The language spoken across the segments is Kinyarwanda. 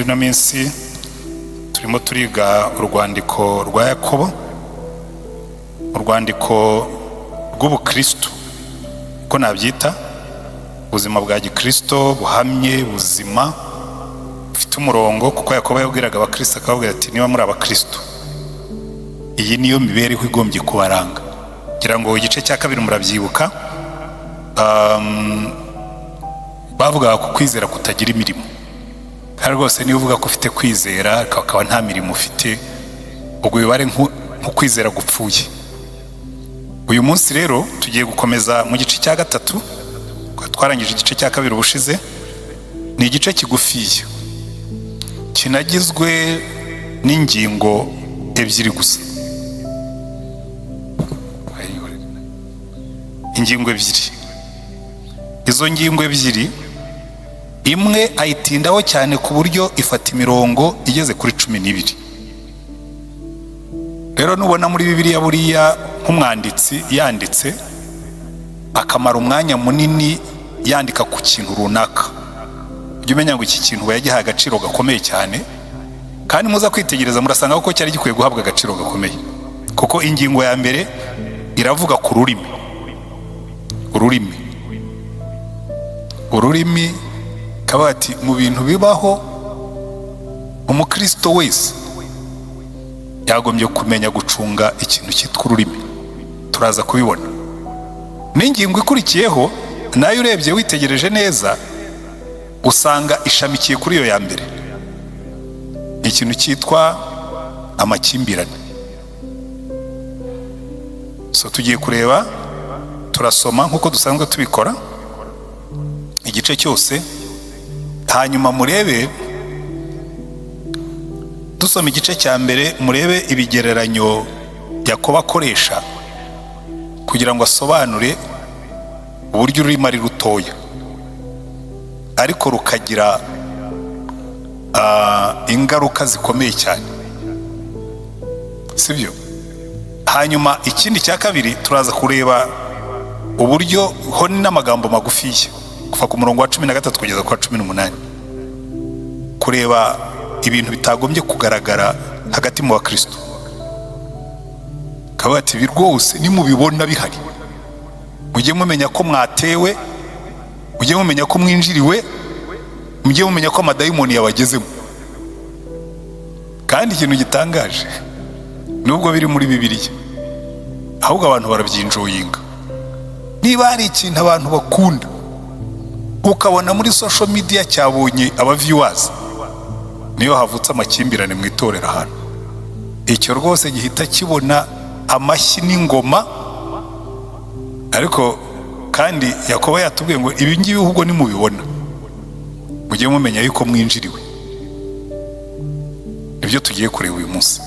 Muri ino minsi turimo turiga urwandiko rwa Yakobo, urwandiko rw'ubukristo, uko nabyita, ubuzima bwa gikristo buhamye, buzima bufite umurongo, kuko Yakobo yabwiraga abakristo akababwira ati: "Niba muri abakristo, iyi niyo mibereho igombye kubaranga." Kugira ngo igice cya kabiri murabyibuka, bavugaga ku kwizera kutagira imirimo. Kandi rwose niba uvuga ko ufite kwizera akaba nta mirimo ufite, ubwo bibare nk'ukwizera gupfuye. Uyu munsi rero tugiye gukomeza mu gice cya gatatu. Twarangije igice cya kabiri ubushize. Ni igice kigufiya kinagizwe n'ingingo ebyiri gusa, ingingo ebyiri. Izo ngingo ebyiri, imwe ayitindaho cyane ku buryo ifata imirongo igeze kuri 12. Rero nubona muri Bibiliya buriya nk'umwanditsi yanditse akamara umwanya munini yandika ku kintu runaka, ujye umenya ngo iki kintu yagihaye agaciro gakomeye cyane. Kandi muza kwitegereza murasanga ko cyari gikwiye guhabwa agaciro gakomeye, kuko ingingo ya mbere iravuga ku rurimi. Ururimi, ururimi, kaba ati mu bintu bibaho, umukristo wese yagombye kumenya gucunga ikintu cyitwa ururimi. Turaza kubibona. N'ingingo ikurikiyeho nayo, urebye witegereje neza, usanga ishamikiye kuri iyo ya mbere, ni ikintu cyitwa amakimbirane. So tugiye kureba, turasoma nk'uko dusanzwe tubikora igice cyose, hanyuma murebe, dusoma igice cya mbere, murebe ibigereranyo Yakobo akoresha kugira ngo asobanure uburyo ururimi ari rutoya ariko rukagira ingaruka zikomeye cyane, sibyo? Hanyuma ikindi cya kabiri, turaza kureba uburyo ho n'amagambo magufiya, kuva ku murongo wa 13 kugeza ku wa 18, kureba ibintu bitagombye kugaragara hagati mu bakristo. Kavuga ati: "Ibi rwose nimubibona bihari, mujye mumenya ko mwatewe, mujye mumenya ko mwinjiriwe, mujye mumenya ko amadayimoni yabagezemo." Kandi ikintu gitangaje, nubwo biri muri Bibiliya, ahubwo abantu barabyenjoyinga. Niba hari ikintu abantu bakunda, ukabona muri social media cyabonye aba viewers, niyo havutse amakimbirane mu itorero ahantu, icyo rwose gihita kibona amashyi n'ingoma. Ariko kandi Yakobo yatubwiye ngo ibi ngibi ahubwo nimubibona mujye mumenya yuko mwinjiriwe. Nibyo tugiye kureba uyu munsi.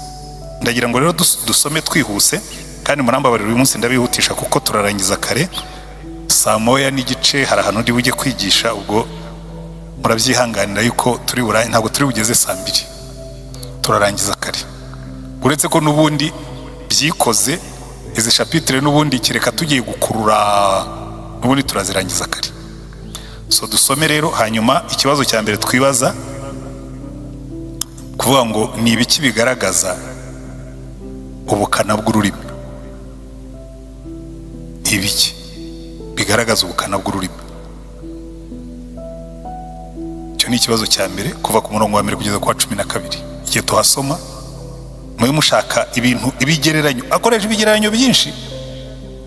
Ndagira ngo rero dusome twihuse, kandi murambabarira, uyu munsi ndabihutisha kuko turarangiza kare, saa 1:30 hari ahantu ndi bujye kwigisha. Ubwo murabyihanganira yuko turi burangize, ntabwo turi bugeze saa 2, turarangiza kare. Uretse ko n'ubundi byikoze, izi chapitre n'ubundi kereka tugiye gukurura, n'ubundi turazirangiza kare. So dusome rero. Hanyuma ikibazo cya mbere twibaza kuvuga ngo ni ibiki bigaragaza ubukana bw'ururimi? Ni ibiki bigaragaza ubukana bw'ururimi? Icyo ni ikibazo cya mbere, kuva ku murongo wa mbere kugeza ku wa 12. Igihe tuhasoma, mube mushaka ibintu, ibigereranyo. Akoresha ibigereranyo byinshi.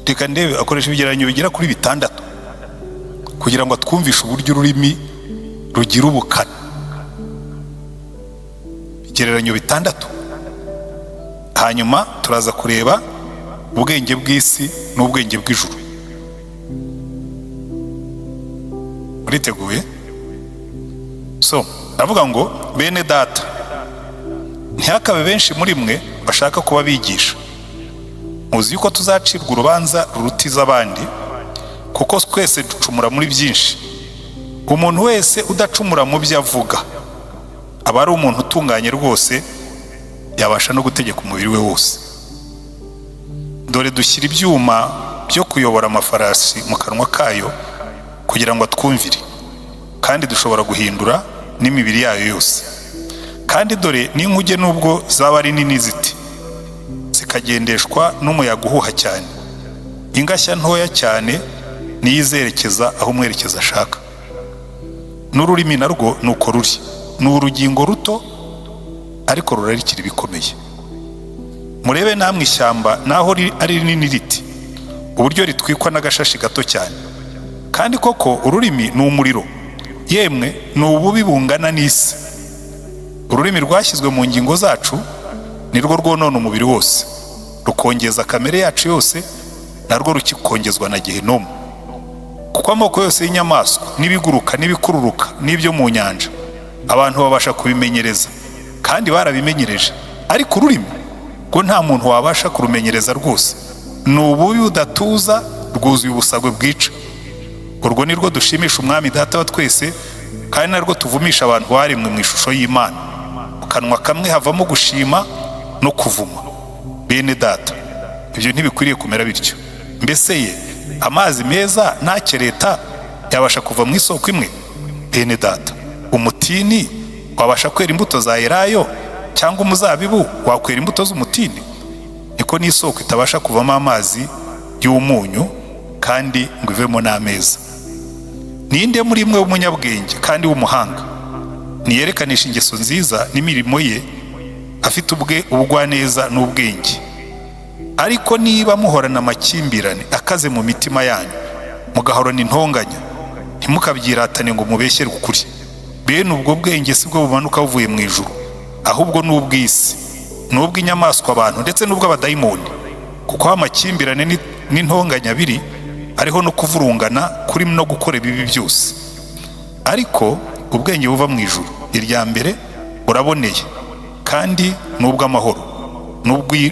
Reka ndebe, akoresha ibigereranyo bigera kuri bitandatu kugira ngo atwumvishe uburyo ururimi rugira ubukana, ibigereranyo bitandatu. Hanyuma turaza kureba ubwenge bw'isi n'ubwenge bw'ijuru. Muriteguye? So ndavuga ngo: "Bene data, ntihakabe benshi muri mwe bashaka kuba bigisha, muzi yuko tuzacirwa urubanza ruruta iz'abandi. Kuko twese ducumura muri byinshi. Umuntu wese udacumura mu byo avuga aba ari umuntu utunganye rwose, yabasha no gutegeka umubiri we wose. Dore dushyira ibyuma byo kuyobora amafarasi mu kanwa kayo kugira ngo atwumvire, kandi dushobora guhindura n'imibiri yayo yose." Kandi dore n'inkuge, nubwo zaba ari nini ziti, zikagendeshwa n'umuyaga uhuha cyane, ingashya ntoya cyane niyo izerekeza aho umwerekeza ashaka. N'ururimi narwo ni uko ruri, ni urugingo ruto, ariko rurarikira ibikomeye. Murebe namwe ishyamba, naho ari rinini riti, uburyo ritwikwa n'agashashi gato cyane. Kandi koko ururimi ni umuriro, yemwe ni ububi bungana n'isi. Ururimi rwashyizwe mu ngingo zacu, nirwo rwonona umubiri wose, rukongeza kamere yacu yose, narwo rukikongezwa na Gehinomu. Kuko amoko yose y'inyamaswa n'ibiguruka n'ibikururuka n'ibyo mu nyanja, abantu babasha kubimenyereza, kandi barabimenyereje, ariko ururimi rwo nta muntu wabasha kurumenyereza rwose. Ni ububi budatuza, rwuzuye ubusagwe bwica. Urwo ni rwo dushimisha Umwami Data wa twese, kandi narwo tuvumisha abantu baremwe mu ishusho y'Imana. Mu kanwa kamwe havamo gushima no kuvuma. Bene Data, ibyo ntibikwiriye kumera bityo. Mbese ye, amazi meza ntakereta yabasha kuva mu isoko imwe? Bene Data, umutini wabasha kwera imbuto za elayo, cyangwa umuzabibu wakwera imbuto z'umutini? Niko n'isoko itabasha kuvamo amazi y'umunyu kandi ngo ivemo n'ameza. Ninde muri mwe w'umunyabwenge kandi w'umuhanga? Niyerekanisha ingeso nziza n'imirimo ye, afite ubwe ubugwaneza n'ubwenge. Ariko niba muhorana amakimbirane akaze mu mitima yanyu, mugahorana intonganya, ntimukabyiratane ngo mubeshyere ukuri. Bene ubwo bwenge si bwo bumanuka buvuye mu ijuru, ahubwo ni ubw'isi, ni ubw'inyamaswa abantu, ndetse n'ubw'abadayimoni. Kuko aho amakimbirane n'intonganya biri, ariho no kuvurungana kuri no gukora ibibi byose. Ariko ubwenge buva mu ijuru, irya mbere buraboneye, kandi ni ubw'amahoro,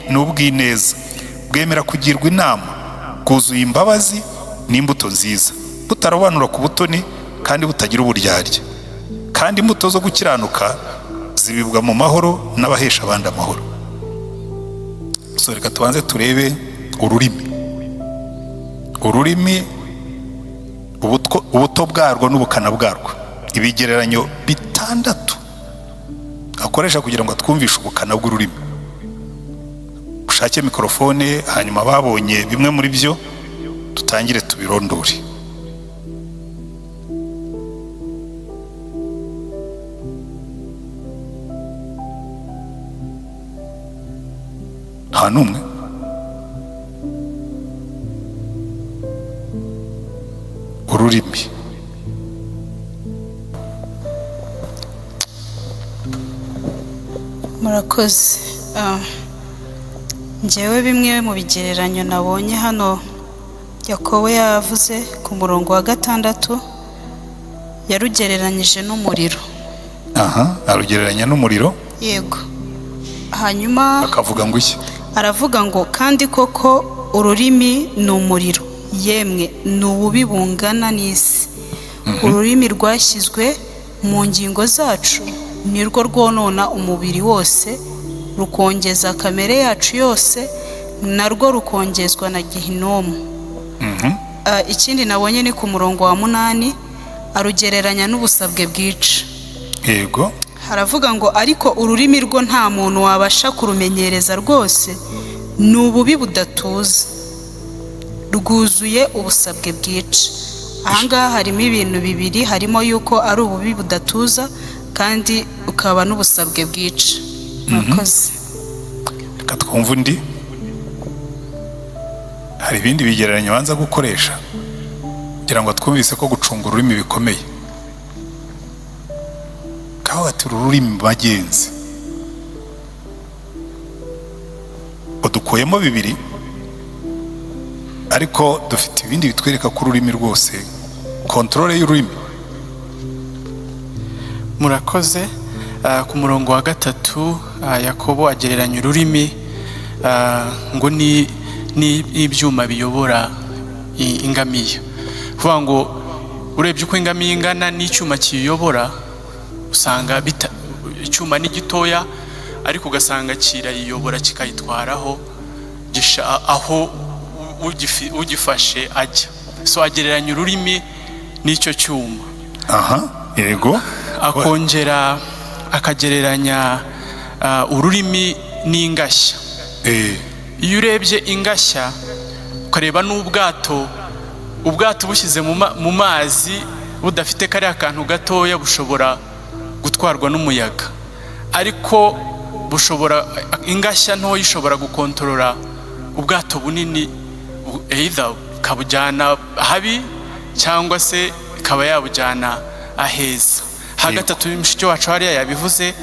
ni ubw'ineza, bwemera kugirwa inama, bwuzuye imbabazi n'imbuto nziza, butarobanura ku butoni kandi butagira uburyarya. Kandi imbuto zo gukiranuka zibibwa mu mahoro n'abahesha abandi amahoro. So reka tubanze turebe ururimi. Ururimi, ubuto bwarwo n'ubukana bwarwo, ibigereranyo bitandatu akoresha kugira ngo atwumvishe ubukana bw'ururimi. Ushake mikorofone, hanyuma babonye bimwe muri byo dutangire tubirondore. Nta n'umwe? Ururimi. Murakoze. Njyewe bimwe mu bigereranyo nabonye hano, Yakobo yavuze ku murongo wa 6, yarugereranyije n'umuriro. Aha arugereranya n'umuriro. Yego, hanyuma akavuga ngo iki? Aravuga ngo: "Kandi koko ururimi ni umuriro, yemwe ni ububi bungana n'isi. Ururimi rwashyizwe mu ngingo zacu, nirwo rwonona umubiri wose, rukongeza kamere yacu yose, narwo rukongezwa na Gehinomu." Ikindi nabonye ni ku murongo wa 8, arugereranya n'ubusabwe bwica. Haravuga ngo: "Ariko ururimi rwo nta muntu wabasha kurumenyereza rwose, ni ububi budatuza, rwuzuye ubusabwe bwica." Ahangaha harimo ibintu bibiri, harimo yuko ari ububi budatuza kandi ukaba n'ubusabwe bwica. Murakoze. Reka twumve undi. Hari ibindi bigereranyo banza gukoresha kugira ngo twumvise ko gucunga ururimi bikomeye. Kaho ati: "Uru rurimi bagenzi." Udukuyemo bibiri, ariko dufite ibindi bitwereka ko ururimi rwose, contrôle y'ururimi. Murakoze. Ku murongo wa 3, Yakobo agereranya ururimi ngo ni ibyuma biyobora ingamiya, kuvuga ngo urebye uko ingamiya ingana n'icyuma kiyiyobora, usanga icyuma ni gitoya, ariko ugasanga kirayiyobora, kikayitwaraho aho ugifashe ajya. So agereranya ururimi n'icyo cyuma. Aha, yego. Akongera Akagereranya ururimi n'ingashya. Iyo urebye ingashya, ukareba n'ubwato, ubwato bushyize mu mazi budafite kariya kantu gatoya, bushobora gutwarwa n'umuyaga, ariko bushobora, ingashya ntoya ishobora gukontorora ubwato bunini, either bukabujyana habi cyangwa se ikaba yabujyana aheza. Gatatu, mushiki wacu hariya yabivuze,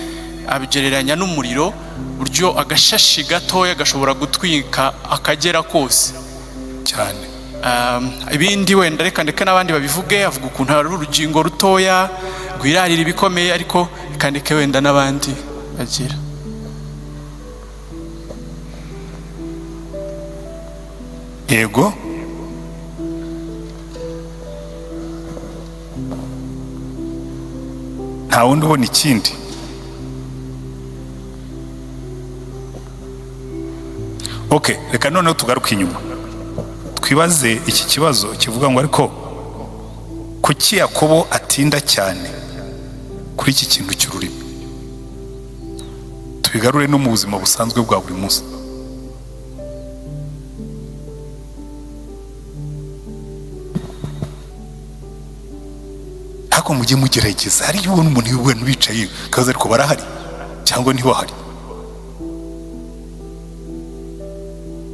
abigereranya n'umuriro, buryo agashashi gatoya gashobora gutwika akagera kose. Ibindi wenda reka ndeke n'abandi babivuge. Avuga ukuntu hari urugingo rutoya rwirarira ibikomeye, ariko reka ndeke wenda n'abandi bagira. Yego. Nta wundi ubona ikindi? Ok, reka noneho tugaruke inyuma, twibaze iki kibazo kivuga ngo: ariko kuki Yakobo atinda cyane kuri iki kintu cy'ururimi? Tubigarure no mu buzima busanzwe bwa buri munsi. Ariko mujye mugerageza, hari igihe ubona umuntu ubona bicaye kaza, ariko barahari cyangwa ntibahari.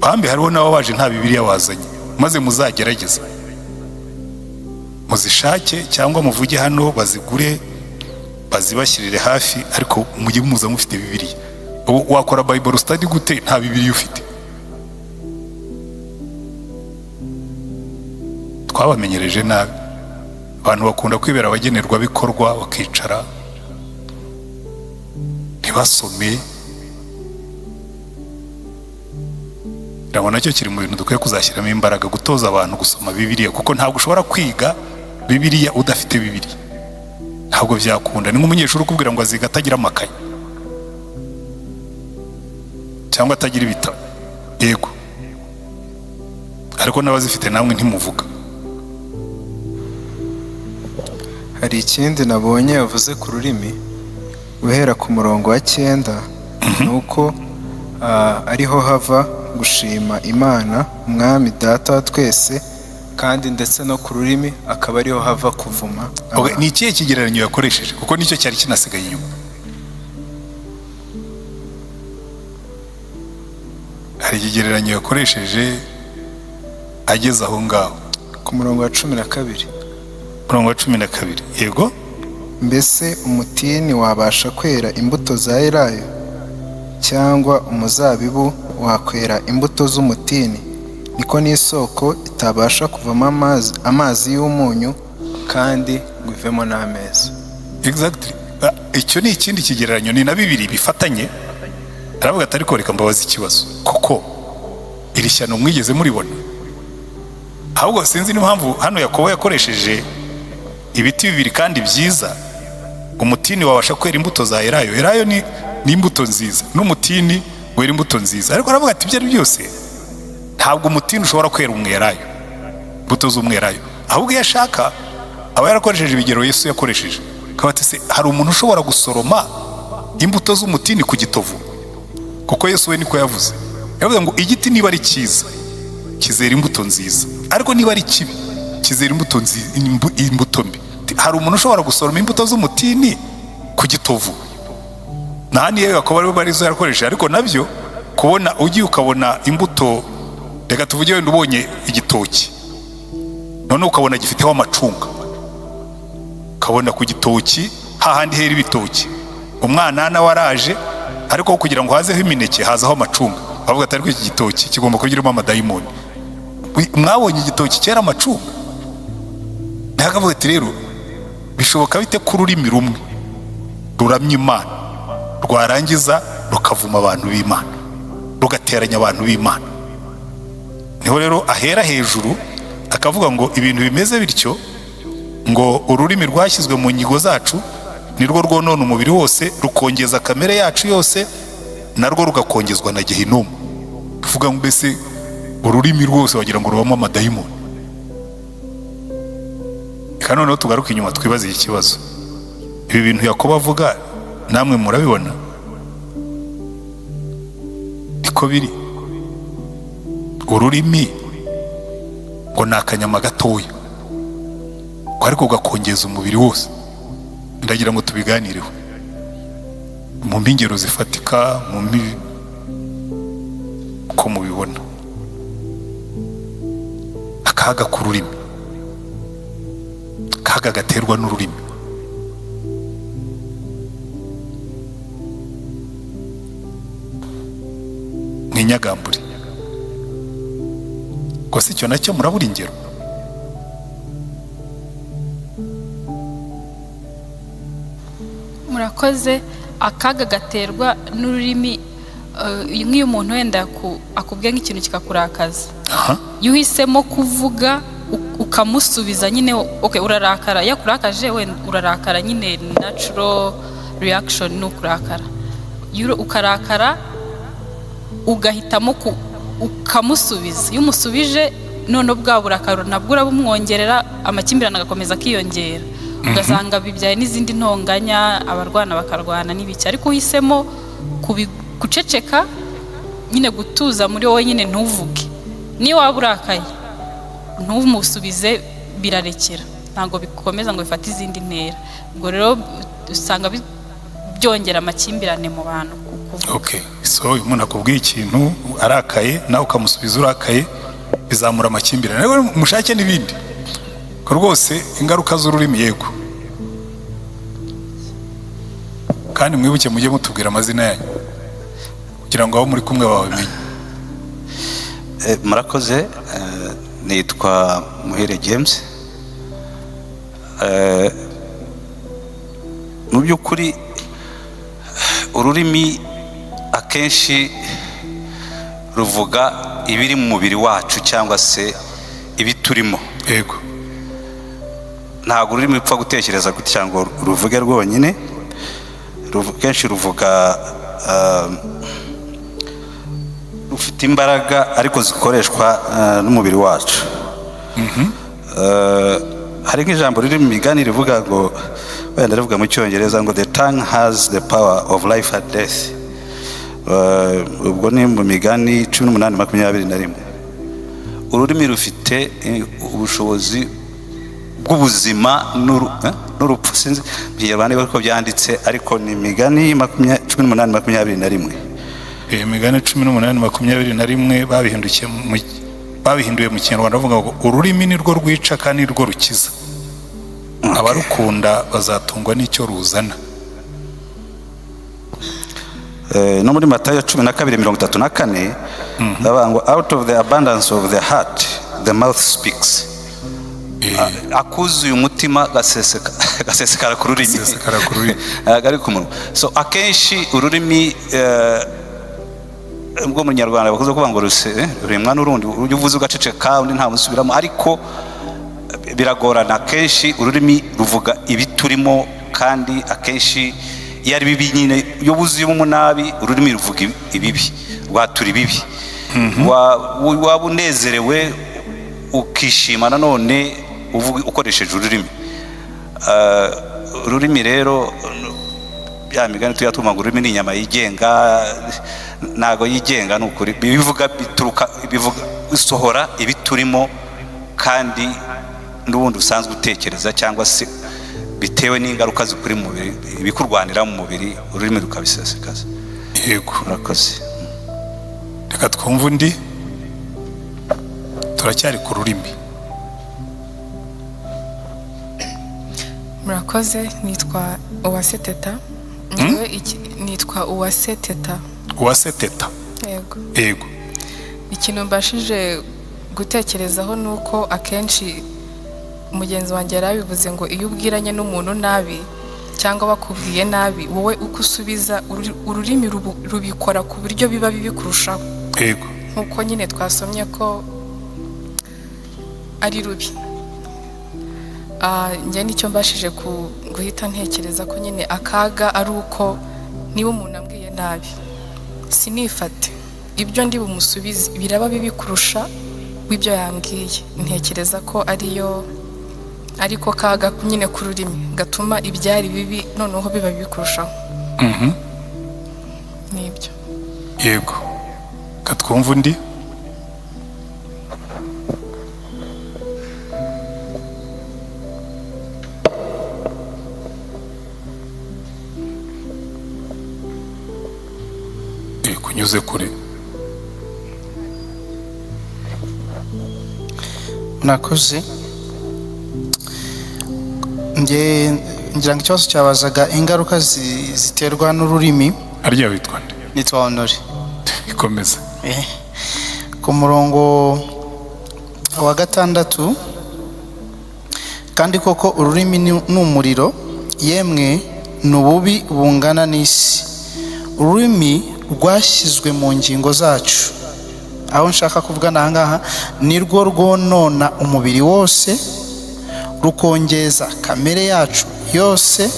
Bambi, hariho n'abo baje nta Bibiliya wazanye. Maze muzagerageza muzishake cyangwa muvuge hano bazigure, bazibashyirire hafi, ariko mujye muza mufite Bibiliya. Ubu wakora Bible study gute nta Bibiliya ufite? Twabamenyereje nabi. Abantu bakunda kwibera abagenerwabikorwa, bakicara ntibasome. Ngira nacyo kiri mu bintu dukwiye kuzashyiramo imbaraga, gutoza abantu gusoma Bibiliya, kuko ntabwo ushobora kwiga Bibiliya udafite Bibiliya, ntabwo byakunda. Ni nk'umunyeshuri ukubwira ngo aziga atagira amakaye cyangwa atagira ibitabo. Yego, ariko n'abazifite namwe ntimuvuga. Hari ikindi nabonye yavuze ku rurimi guhera ku murongo wa 9, ni uko ariho hava gushima Imana Umwami Data wa twese, kandi ndetse no ku rurimi akaba ariho hava kuvuma Okay, abantu. Ni ikihe kigereranyo yakoresheje? Kuko nicyo cyari kinasigaye inyuma. Hari ikigereranyo yakoresheje ageze aho ngaho. Ku murongo wa 12. Umurongo wa 12, yego. Mbese umutini wabasha kwera imbuto za elayo, cyangwa umuzabibu wakwera imbuto z'umutini? Niko n'isoko itabasha kuvamo amazi y'umunyu kandi ngo ivemo n'ameza. Exactly. Icyo ni ikindi kigereranyo, ni na bibiri bifatanye. Aravuga ati: ariko reka mbabaze ikibazo, kuko iri shyano mwigeze muribona? Ahubwo sinzi n'impamvu hano Yakobo yakoresheje ibiti bibiri kandi byiza. Umutini wabasha kwera imbuto za elayo, elayo ni imbuto nziza, n'umutini wera imbuto nziza. Ariko aravuga ati: ibyo ari byose ntabwo umutini ushobora kwera umwelayo, imbuto z'umwelayo. Ahubwo iyo ashaka aba yarakoresheje ibigero Yesu yakoresheje. Akaba ati: se hari umuntu ushobora gusoroma imbuto z'umutini ku gitovu? Kuko Yesu we niko yavuze. Yavuze ngo igiti niba ari cyiza kizera imbuto nziza, ariko niba ari kibi kizera imbuto nziza, imbuto mbi. Hari umuntu ushobora gusoroma imbuto z'umutini ku gitovu? Nta niyo Yakobo aribo barizo yarakoresheje. Ariko nabyo kubona ugiye ukabona imbuto, reka tuvuge wenda ubonye igitoki, none ukabona gifiteho amacunga, ukabona ku gitoki hahandi hera ibitoki, umwanana waraje, ariko kugira ngo hazeho imineke hazaho amacunga, bavuga ati: ariko iki gitoki kigomba kuba kirimo amadayimoni. Mwabonye igitoki cyera amacunga? Ntihakavuga ati: rero bishoboka bite ko ururimi rumwe ruramya Imana rwarangiza rukavuma abantu b'Imana, rugateranya abantu b'Imana? Niho rero ahera hejuru akavuga ngo ibintu bimeze bityo, ngo ururimi rwashyizwe mu ngingo zacu nirwo rwonona umubiri wose, rukongeza kamere yacu yose, narwo rugakongezwa na Gehinomu. Tuvuga ngo mbese ururimi rwose wagira ngo rubamo amadayimoni. Reka noneho tugaruke inyuma, twibaze iki kibazo: ibi bintu Yakobo avuga Namwe murabibona niko biri. Ururimi ngo ni akanyama gatoya, ko ariko gakongeza umubiri wose. Ndagira ngo tubiganireho mu ngero zifatika, mu uko mubibona, akaga k'ururimi, akaga gaterwa n'ururimi. Mwinyagambure gusa, icyo nacyo murabura ingero. Murakoze. Akaga gaterwa n'ururimi, nk'iyo umuntu wenda akubwiye nk'ikintu kikakurakaza, iyo uhisemo kuvuga ukamusubiza nyine, okay, urarakara. Iyo akurakaje wenda urarakara nyine, natural reaction ni ukurakara. Iyo ukarakara ugahitamo ukamusubiza, iyo umusubije none bwa burakari nabwo urabumwongerera, amakimbirane agakomeza akiyongera, ugasanga bibyaye n'izindi ntonganya, abarwana bakarwana n'ibiki. Ariko uhisemo guceceka nyine, gutuza muri wowe nyine, ntuvuge. Niyo waba urakaye ntumusubize, birarekera, ntabwo bikomeza ngo bifate izindi ntera. Ubwo rero usanga byongera amakimbirane mu bantu kuvuga. Okay, so uyu umuntu akubwiye ikintu arakaye, nawe ukamusubiza urakaye, bizamura amakimbirane. Ariko mushake n'ibindi ko rwose ingaruka z'ururimi. Yego, kandi mwibuke mujye mutubwira amazina yanyu kugira ngo abo muri kumwe babimenye. Murakoze. Nitwa Muhire James. Mu by'ukuri ururimi akenshi ruvuga ibiri mu mubiri wacu cyangwa se ibiturimo. Ntabwo ururimi rupfa gutekereza gutya ngo ruvuge rwonyine. Kenshi ruvuga, rufite imbaraga ariko zikoreshwa n'umubiri wacu. Hari nk'ijambo riri mu migani rivuga ngo, wenda rivuga mu Cyongereza ngo "The tongue has the power of life and death." Ubwo ni mu Migani 18:21. Ururimi rufite ubushobozi bw'ubuzima n'urupfu. Sinzi mu Kinyarwanda niba ariko byanditse, ariko ni Imigani 18:21. Imigani 18:21 babihinduye mu Kinyarwanda bavuga ngo ururimi ni rwo rwica kandi ni rwo rukiza, abarukunda bazatungwa n'icyo ruzana. No muri Matayo 12:34 bavuga ngo "Out of the abundance of the heart the mouth speaks." Akuzuye umutima gasesekara ku rurimi. Gasesekara ku rurimi. Ntabwo ari ku munwa. So akenshi ururimi, ubwo mu Kinyarwanda bakunze kuvuga ngo ruremwa n'urundi, ujya uvuze ugaceceka undi ntamusubiramo, ariko biragorana. Akenshi ururimi ruvuga ibiturimo, kandi akenshi iyo ari bibi nyine, iyo wuzuyemo umunabi ururimi ruvuga ibibi, rwatura ibibi. Waba unezerewe ukishima nanone uvuga ukoresheje ururimi. Ururimi rero, ya migani tujya twumva ngo ururimi ni inyama yigenga, ntago yigenga, ni ukuri. Bivuga bituruka, bivuga, bisohora ibiturimo, kandi n'ubundi usanzwe utekereza cyangwa se bitewe n'ingaruka zikuri mu mubiri, ibikurwanira mu mubiri, ururimi rukabisesekaza. Murakoze. Reka twumve undi, turacyari ku rurimi. Murakoze, nitwa Uwase Teta. Njyewe nitwa Uwase Teta. Uwase Teta. Yego. Yego. Ikintu mbashije gutekerezaho ni uko akenshi mugenzi wanjye yari abivuze ngo iyo ubwiranye n'umuntu nabi cyangwa bakubwiye nabi, wowe uko usubiza, ururimi rubikora ku buryo biba bibi kurushaho. Nk'uko nyine twasomye ko ari rubi. Njye nicyo mbashije guhita ntekereza ko nyine akaga ari uko niba umuntu ambwiye nabi sinifate, ibyo ndi bumusubize biraba bibi kurusha w'ibyo yambwiye. Ntekereza ko ariyo ariko kaga nyine k'ururimi gatuma ibyari bibi noneho biba bibi kurushaho. Nibyo. Yego, katwumva undi. Kunyuze kure. Murakoze. Nge ngira ngo ikibazo cyabazaga ingaruka ziterwa n'ururimi. Harya witwa nde? Nitwa Honore. Ikomeza. Ku murongo wa 6, kandi koko ururimi ni umuriro, yemwe ni ububi bungana n'isi. Ururimi rwashyizwe mu ngingo zacu, aho nshaka kuvuga ni ahangaha, ni rwo rwonona umubiri wose, rukongeza kamere yacu yose,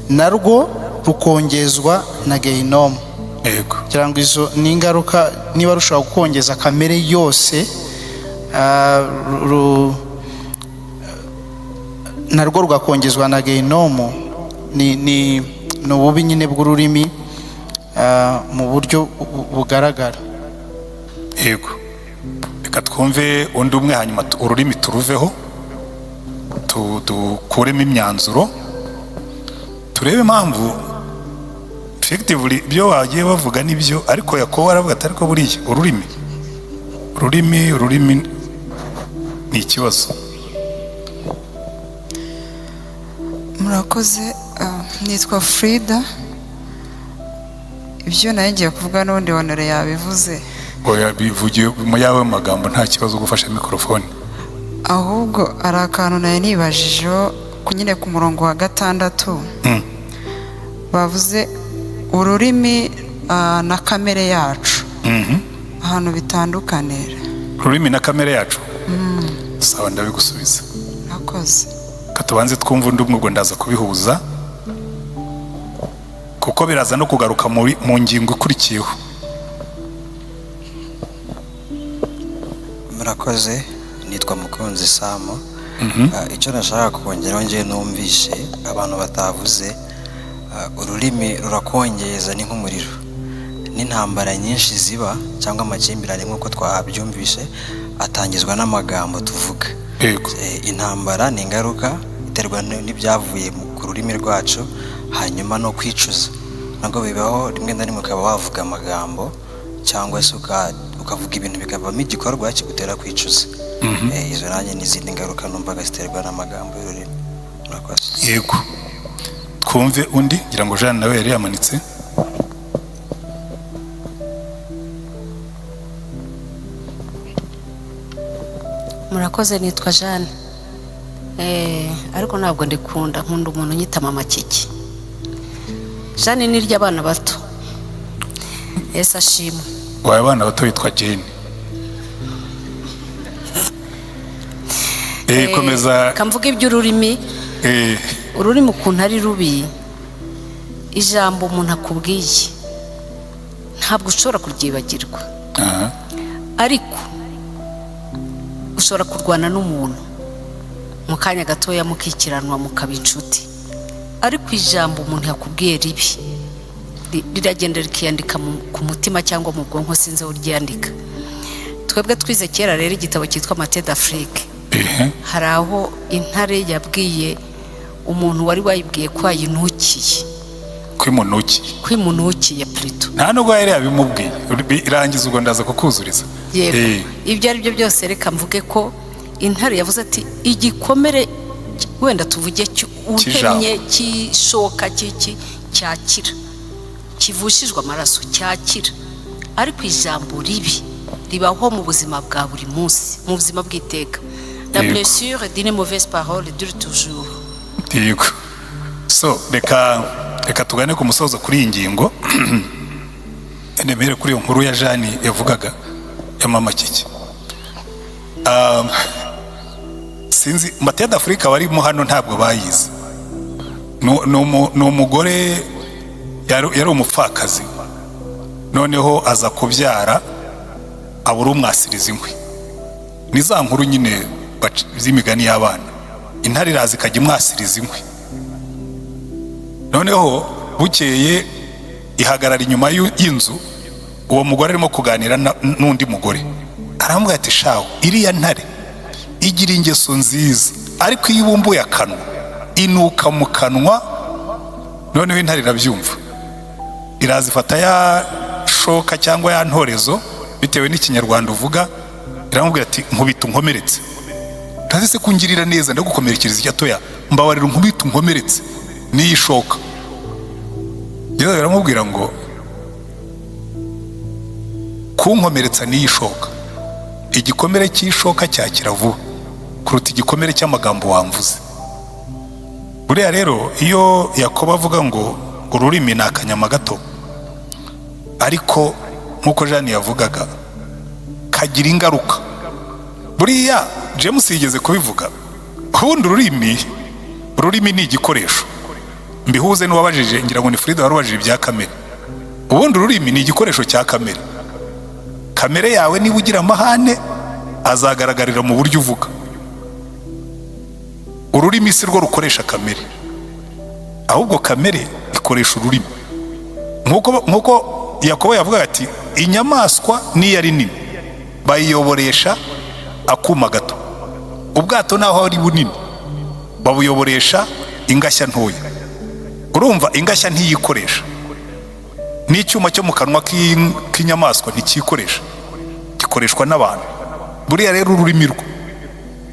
narwo rukongezwa na gehinomu. Yego. Kugira ngo izo ni ingaruka, niba rushobora gukongeza kamere yose, narwo rugakongezwa na gehinomu, ni ububi nyine bw'ururimi mu buryo bugaragara. Yego, reka twumve undi umwe, hanyuma ururimi turuveho, dukuremo imyanzuro, turebe impamvu effectively ibyo bagiye bavuga nibyo. Ariko Yakobo aravuga ati ariko buriya ururimi ni ikibazo. Murakoze. Nitwa Frida. Ibyo nayo ngiye kuvuga n'ubundi Honore yabivuze. Oya, bivugiye mu yawe magambo, nta kibazo, gufasha mikorofone. Ahubwo hari akantu nayo nibajijeho nyine ku murongo wa 6, bavuze ururimi na kamere yacu, ahantu bitandukanira. Ururimi na kamere yacu? Sawa, ndabigusubiza. Murakoze. Katubanze twumva undi umwe, ubwo ndaza kubihuza kuko biraza no kugaruka mu ngingo ikurikiyeho. Murakoze, nitwa Mukunzi Samu. Icyo nashaka kongeraho, ngewe numvishe abantu batavuze, ururimi rurakongeza, ni nk'umuriro. N'intambara nyinshi ziba cyangwa amakimbirane nk'uko twabyumvishe atangizwa n'amagambo tuvuga. Intambara ni ingaruka iterwa n'ibyavuye ku rurimi rwacu, hanyuma no kwicuza nabwo bibaho rimwe na rimwe, ukaba wavuga amagambo cyangwa se ukavuga ibintu bikavamo igikorwa kigutera kwicuza. Izo nanjye n'izindi ngaruka numvaga ziterwa n'amagambo y'ururimi. Murakoze. Yego, twumve undi, ngira ngo Jeanne nawe yari yamanitse. Murakoze, nitwa Jeanne. Ariko ntabwo ndikunda, nkunda umuntu unyita mama Kiki. Jeanne ni iry'abana bato. Yesu ashimwe. Wawe abana bato witwa Jane. Komeza. Kamvuga iby'ururimi. Ururimi ukuntu ari rubi, ijambo umuntu akubwiye ntabwo ushobora kuryibagirwa. Ariko ushobora kurwana n'umuntu mu kanya gatoya mukikiranwa mukaba inshuti, ariko ijambo umuntu yakubwiye ribi riragenda rikiyandika ku mutima cyangwa mu bwonko, sinzi aho ryandika. Twebwe twize kera rero igitabo cyitwa Mate d'Afrique. Hari aho intare yabwiye umuntu wari wayibwiye ko ayinukiye, kwimunukiye plutôt. Nta nubwo yari yabimubwiye, irangiza ubwo ndaza kukuzuriza. Yego, ibyo ari byo byose reka mvuge ko intare yavuze ati igikomere wenda tuvuge utemye cy'ishoka cy'iki cyakira, kivushijwe amaraso cyakira, ariko ijambo ribi ribaho mu buzima bwa buri munsi, mu buzima bw'iteka. La blessure d'une mauvaise parole dure toujours. Yego. So reka tugane ku musozo kuri iyi ngingo. Nemere kuri iyo nkuru ya Jeanne yavugaga ya mama Kiki. Sinzi Mate d'Afrique barimo hano ntabwo bayizi. Ni umugore yari umupfakazi, noneho aza kubyara abura umwasiriza inkwi. Ni za nkuru nyine z'imigani y'abana. Intare iraza ikajya imwasiriza inkwi. Noneho Bukeye ihagarara inyuma y'inzu, uwo mugore arimo kuganira n'undi mugore. Aramubwira ati: "Shawe, iriya ntare igira ingeso nziza, ariko iyo ibumbuye akanwa inuka mu kanwa." Noneho intare irabyumva, iraza ifata ya shoka cyangwa ya ntorezo, bitewe n'Ikinyarwanda uvuga, iramubwira ati: "Nkubita unkomeretse." "Ntazi se kungirira neza, ndagukomerekereza icyo atoya? Mbabarira unkubite unkomeretse n'iyi shoka." Yewe, iramubwira ngo: "Kunkomeretsa n'iyi shoka, igikomere cy'ishoka cyakira vuba kuruta igikomere cy'amagambo wamvuze." Buriya rero iyo Yakobo avuga ngo ururimi ni akanyama gato, ariko nk'uko Jeanne yavugaga, kagira ingaruka. Buriya James yigeze kubivuga. Ubundi ururimi ni igikoresho. Mbihuze n'uwabajije, ngira ngo ni Frida wari ubajije ibya kamere. Ubundi ururimi ni igikoresho cya kamere. Kamere yawe, niba ugira amahane, azagaragarira mu buryo uvuga. Ururimi si rwo rukoresha kamere, ahubwo kamere ikoresha ururimi. Nk'uko Yakobo yavugaga ati: "Inyamaswa niyo ari nini bayiyoboresha akuma gato, ubwato naho ari bunini babuyoboresha ingashya ntoya." Urumva, ingashya ntiyikoresha, n'icyuma cyo mu kanwa k'inyamaswa ntikikoresha, gikoreshwa n'abantu. Buriya rero ururimi rwo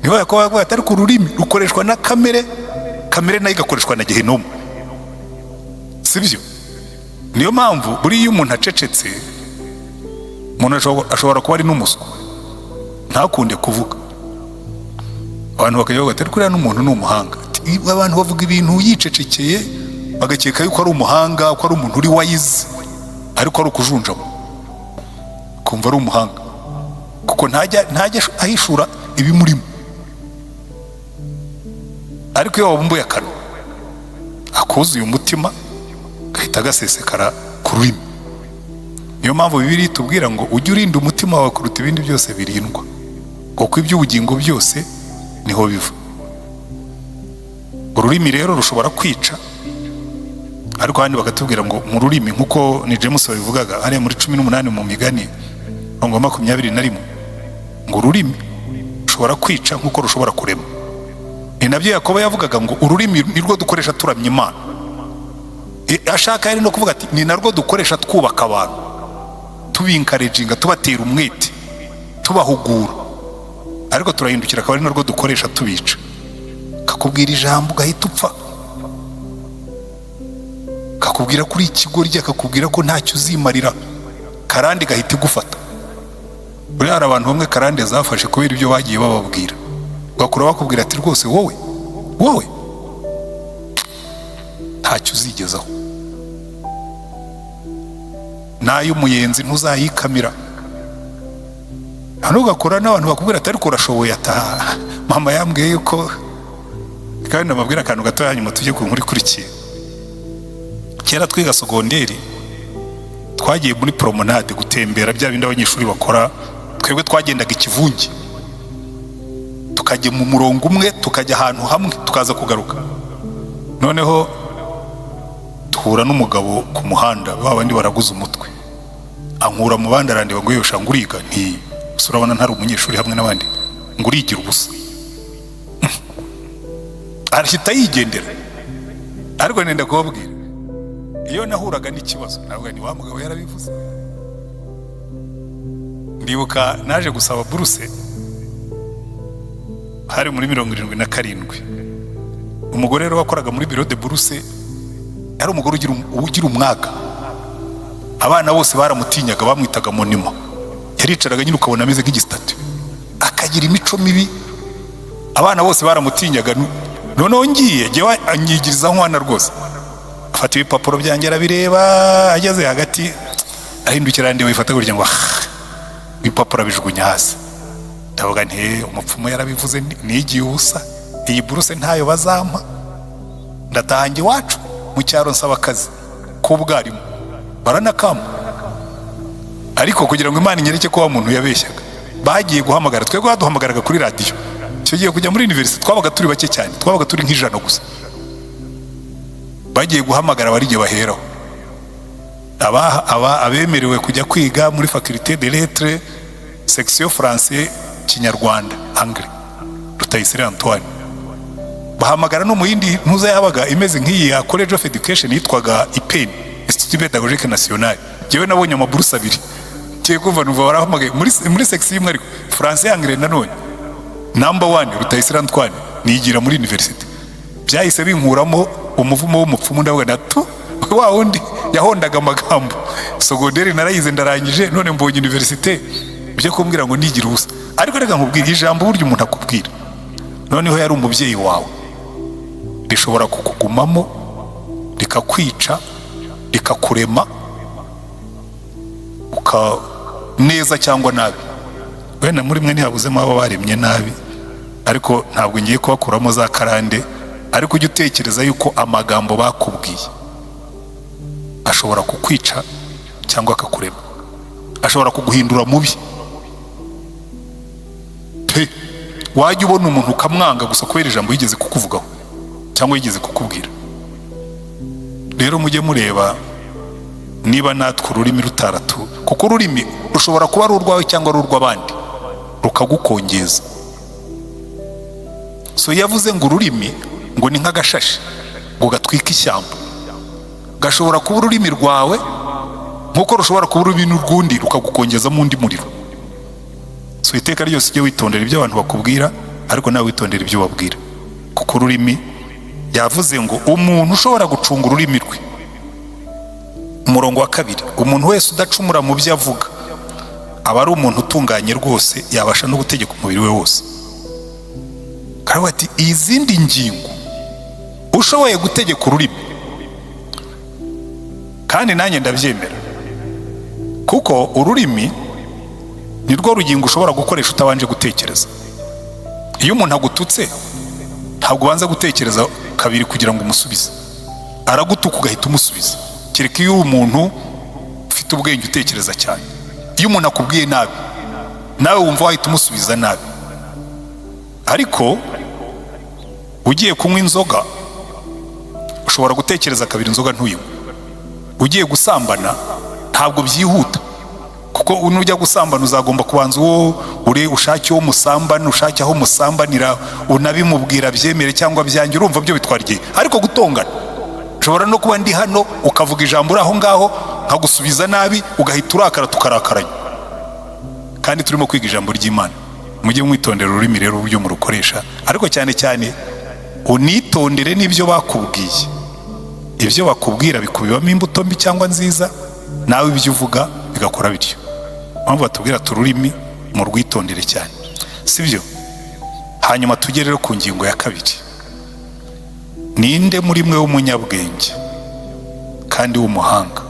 niho Yakobo yavuga ati: "Ariko ururimi rukoreshwa na kamere, kamere nayo igakoreshwa na gehinomu." Sibyo? Niyo mpamvu buriya iyo umuntu acecetse, umuntu ashobora kuba ari n'umuswa, ntakunde kuvuga, abantu bakajya bavuga ati: "Ariko uriya n'umuntu ni umuhanga." Ati, abantu bavuga ibintu yicecekeye, bagakeka yuko ari umuhanga, ko ari umuntu uri wise, ariko ari ukujunjamo, kumva ari umuhanga, kuko ntajya ahishura ibimurimo. Ariko iyo wabumbuye akanwa, akuzuye umutima gahita gasesekara ku rurimi. Niyo mpamvu Bibiliya itubwira ngo: "Ujye urinda umutima wawe kuruta ibindi byose birindwa, kuko iby'ubugingo byose niho biva." Ururimi rero rushobora kwica, ariko ahandi bakatubwira ngo mu rurimi, nk'uko ni James wabivugaga hariya muri 18 mu Migani, mirongo 21, ngo ururimi rushobora kwica nk'uko rushobora kurema. Ni nabyo Yakobo yavugaga ngo ururimi nirwo dukoresha turamya Imana. Ashaka yari no kuvuga ati: "Ni narwo dukoresha twubaka abantu, tubi-encouraginga, tubatera umwete, tubahugura." Ariko turahindukira akaba ari narwo dukoresha tubica. Kakubwira ijambo ugahita upfa, kakubwira ko uri ikigoryi, akakubwira ko ntacyo uzimarira, karande gahita igufata. Buriya hari abantu bamwe karande zafashe kubera ibyo bagiye bababwira, ugakura bakubwira ati: "Rwose wowe, wowe ntacyo uzigezaho, n'ay'umuyenzi ntuzayikamira." Hano ugakora n'abantu bakubwira ati: "Ariko urashoboye." Ataha mama yambwiye yuko. Kandi nababwira akantu gato, hanyuma tujye ku nkuru ikurikiye. Kera twiga sogonderi, twagiye muri promenade gutembera, bya bindi abanyeshuri bakora. Twebwe twagendaga ikivunge, tukajya mu murongo umwe, tukajya ahantu hamwe, tukaza kugaruka. Noneho duhura n'umugabo ku muhanda, ba bandi baraguza umutwe, ankura mu bandi, arandeba ngo: "Yosha, ngo uriga?" Nti: "Gusa urabona ntari umunyeshuri hamwe n'abandi?" Ngo: "Urigira ubusa." Arahita yigendera. Ariko nenda kubabwira, iyo nahuraga n'ikibazo ntabwo ni wa mugabo yarabivuze. Ndibuka naje gusaba buruse, hari muri 77. Umugore rero wakoraga muri bureau de bourse yari umugore ugira umwaga, abana bose baramutinyaga, bamwitaga Monima. Yaricaraga nyine ukabona ameze nk'igi statue, akagira imico mibi, abana bose baramutinyaga. Noneho ngiye jyewe, anyigiriza nkwana rwose, afata ibipapuro byanjye arabireba, ageze hagati ahindukira ndeba, bifata gutya ngo: "Ah," ibipapuro abijugunya hasi. Ndavuga nti: "Eh, umupfumu yarabivuze, nigiye ubusa, iyi buruse ntayo bazampa." Ndataha njya iwacu mu cyaro, nsaba akazi k'ubwarimu, baranakama. Ariko kugira ngo Imana inyereke ko wa muntu yabeshyaga, bagiye guhamagara, twebwe baduhamagaraga kuri radiyo. Icyo gihe kujya muri université twabaga turi bake cyane, twabaga turi nk'100 gusa. Bagiye guhamagara bari baheraho aba abemerewe kujya kwiga muri faculté de lettres, section français, Kinyarwanda, anglais, Rutayisire Antoine. Bahamagara no mu yindi ntuza yabaga imeze nk'iyi ya College of Education, yitwaga IPN, Institut Pédagogique National. Njyewe nabonye amaburusa abiri. Ngiye kumva numva barahamagaye muri section imwe, ariko français, anglais nanone, number one Rutayisire Antoine. Nigira muri université, byahise binkuramo umuvumo w'umupfumu. Ndavuga na tu wa wundi yahondaga amagambo. Secondaire narayize ndarangije, none mbonye université byo kumbwira ngo nigire ubusa. Ariko reka nkubwire ijambo, burya umuntu akubwira, noneho yari umubyeyi wawe, rishobora kukugumamo rikakwica, rikakurema uka neza cyangwa nabi. Wenda muri mwe ntihabuzemo abo baremye nabi, ariko ntabwo ngiye kubakuramo za karande. Ariko ujye utekereza yuko amagambo bakubwiye ashobora kukwica cyangwa akakurema, ashobora kuguhindura mubi pe. Wajya ubona umuntu ukamwanga gusa kubera ijambo yigeze kukuvugaho cyangwa yigeze kukubwira. Rero mujye mureba niba natwe ururimi rutaratu, kuko ururimi rushobora kuba ari urwawe cyangwa ari urw'abandi, rukagukongeza. So yavuze ngo ururimi ngo ni nk'agashashi ngo gatwike ishyamba. Gashobora kuba ururimi rwawe nk'uko rushobora kuba ururimi rw'undi, rukagukongezamo undi muriro. So iteka ryose ujye witondera ibyo abantu bakubwira, ariko nawe witondera ibyo ubabwira, kuko ururimi, yavuze ngo umuntu ushobora gucunga ururimi rwe. Umurongo wa 2: umuntu wese udacumura mu byo avuga aba ari umuntu utunganye rwose, yabasha no gutegeka umubiri we wose. Karavuga ati izindi ngingo, ushoboye gutegeka ururimi. Kandi nanjye ndabyemera, kuko ururimi ni rwo rugingo ushobora gukoresha utabanje gutekereza. Iyo umuntu agututse, ntabwo ubanza gutekereza kabiri kugira ngo umusubize. Aragutuka ugahita umusubiza, kereka iyo uri umuntu ufite ubwenge utekereza cyane. Iyo umuntu akubwiye nabi, nawe wumva wahita umusubiza nabi. Ariko ugiye kunywa inzoga, ushobora gutekereza kabiri, inzoga ntuyinywe. Ugiye gusambana, ntabwo byihuta, kuko nujya gusambana uzagomba kubanza uwo ure, ushake uwo musambana, ushake aho musambanira, unabimubwira byemere cyangwa byange. Urumva byo bitwara igihe. Ariko gutongana, ushobora no kuba ndi hano ukavuga ijambo uri aho ngaho, nkagusubiza nabi, ugahita urakara, tukarakaranya, kandi turimo kwiga ijambo ry'Imana. Mujye mwitondera ururimi rero, uburyo murukoresha, ariko cyane cyane unitondere n'ibyo bakubwiye. Ibyo bakubwira bikubibamo imbuto mbi cyangwa nziza, nawe ibyo uvuga bigakora bityo. Mpamvu batubwira ati ururimi murwitondere cyane, sibyo? Hanyuma tujye rero ku ngingo ya kabiri. Ninde muri mwe w'umunyabwenge kandi w'umuhanga?